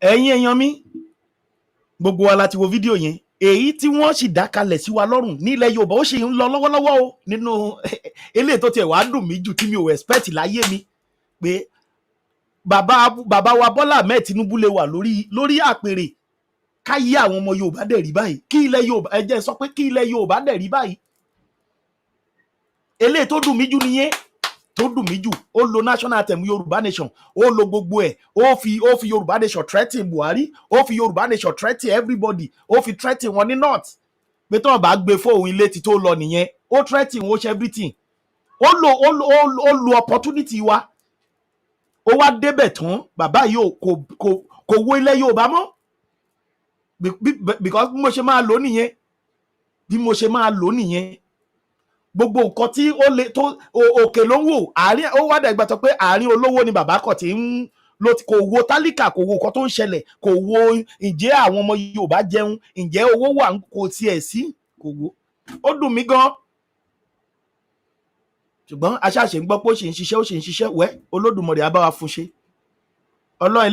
Ẹ̀yin èèyàn mi, gbogbo wa la ti wo fídíò yẹn, èyí tí wọ́n sì dá kalẹ̀ sí wa lọ́rùn nílẹ̀ Yorùbá. Ó sì ń lọ lọ́wọ́lọ́wọ́ o. Nínú eléyìí tó tiẹ̀ wá dùn mí jù tí mi ò expect láyé mi pé bàbá wa Bọ́lá Ahmed Tinubu lè wà lórí àpèrè, káyé àwọn ọmọ Yorùbá dẹ̀ rí báyìí, kí ilẹ̀ Yorùbá, ẹ jẹ́ sọ pé kí ilẹ̀ Yorùbá dẹ̀ rí báyìí. Eléyìí tó dùn mí jù nìyẹn, tó dùn mí jù. Ó lo national anthem Yorùbá nation, ó lo gbogbo ẹ̀, ó fi Yorùbá nation threaten Buhari, ó fi Yorùbá nation threaten everybody, ó fi threaten wọn ní north pé tí wọn bá gbé fóun, ilé ti tó lọ nìyẹn. Ó threaten, ó ṣe everything, ó lo opportunity wa. Ó wá débẹ̀ tán, bàbá yìí ò kò wo ilẹ̀ Yorùbá mọ́. Because bí mo ṣe máa lò nìyẹn, bí mo ṣe máa lò nìyẹn. Gbogbo nǹkan tí ó le tó òkè ló ń wò, àárín ó wá dàgbà tó pé àárín olówó ni bàbá kọ̀ tí ń ló kò wo tálíkà, kò wo nǹkan tó ń ṣẹlẹ̀, kò wo ǹjẹ́ àwọn ọmọ Yorùbá jẹun, ǹjẹ́ owó wà, kò tiẹ̀ sí, kò wo. Ó dùn mí gan, ṣùgbọ́n aṣáṣe ń gbọ́ pé ó sì ń ṣiṣẹ́, ó sì ń ṣiṣẹ́ wẹ́. Olódùmarè á bá wa fún ṣe, Ọlọ́run.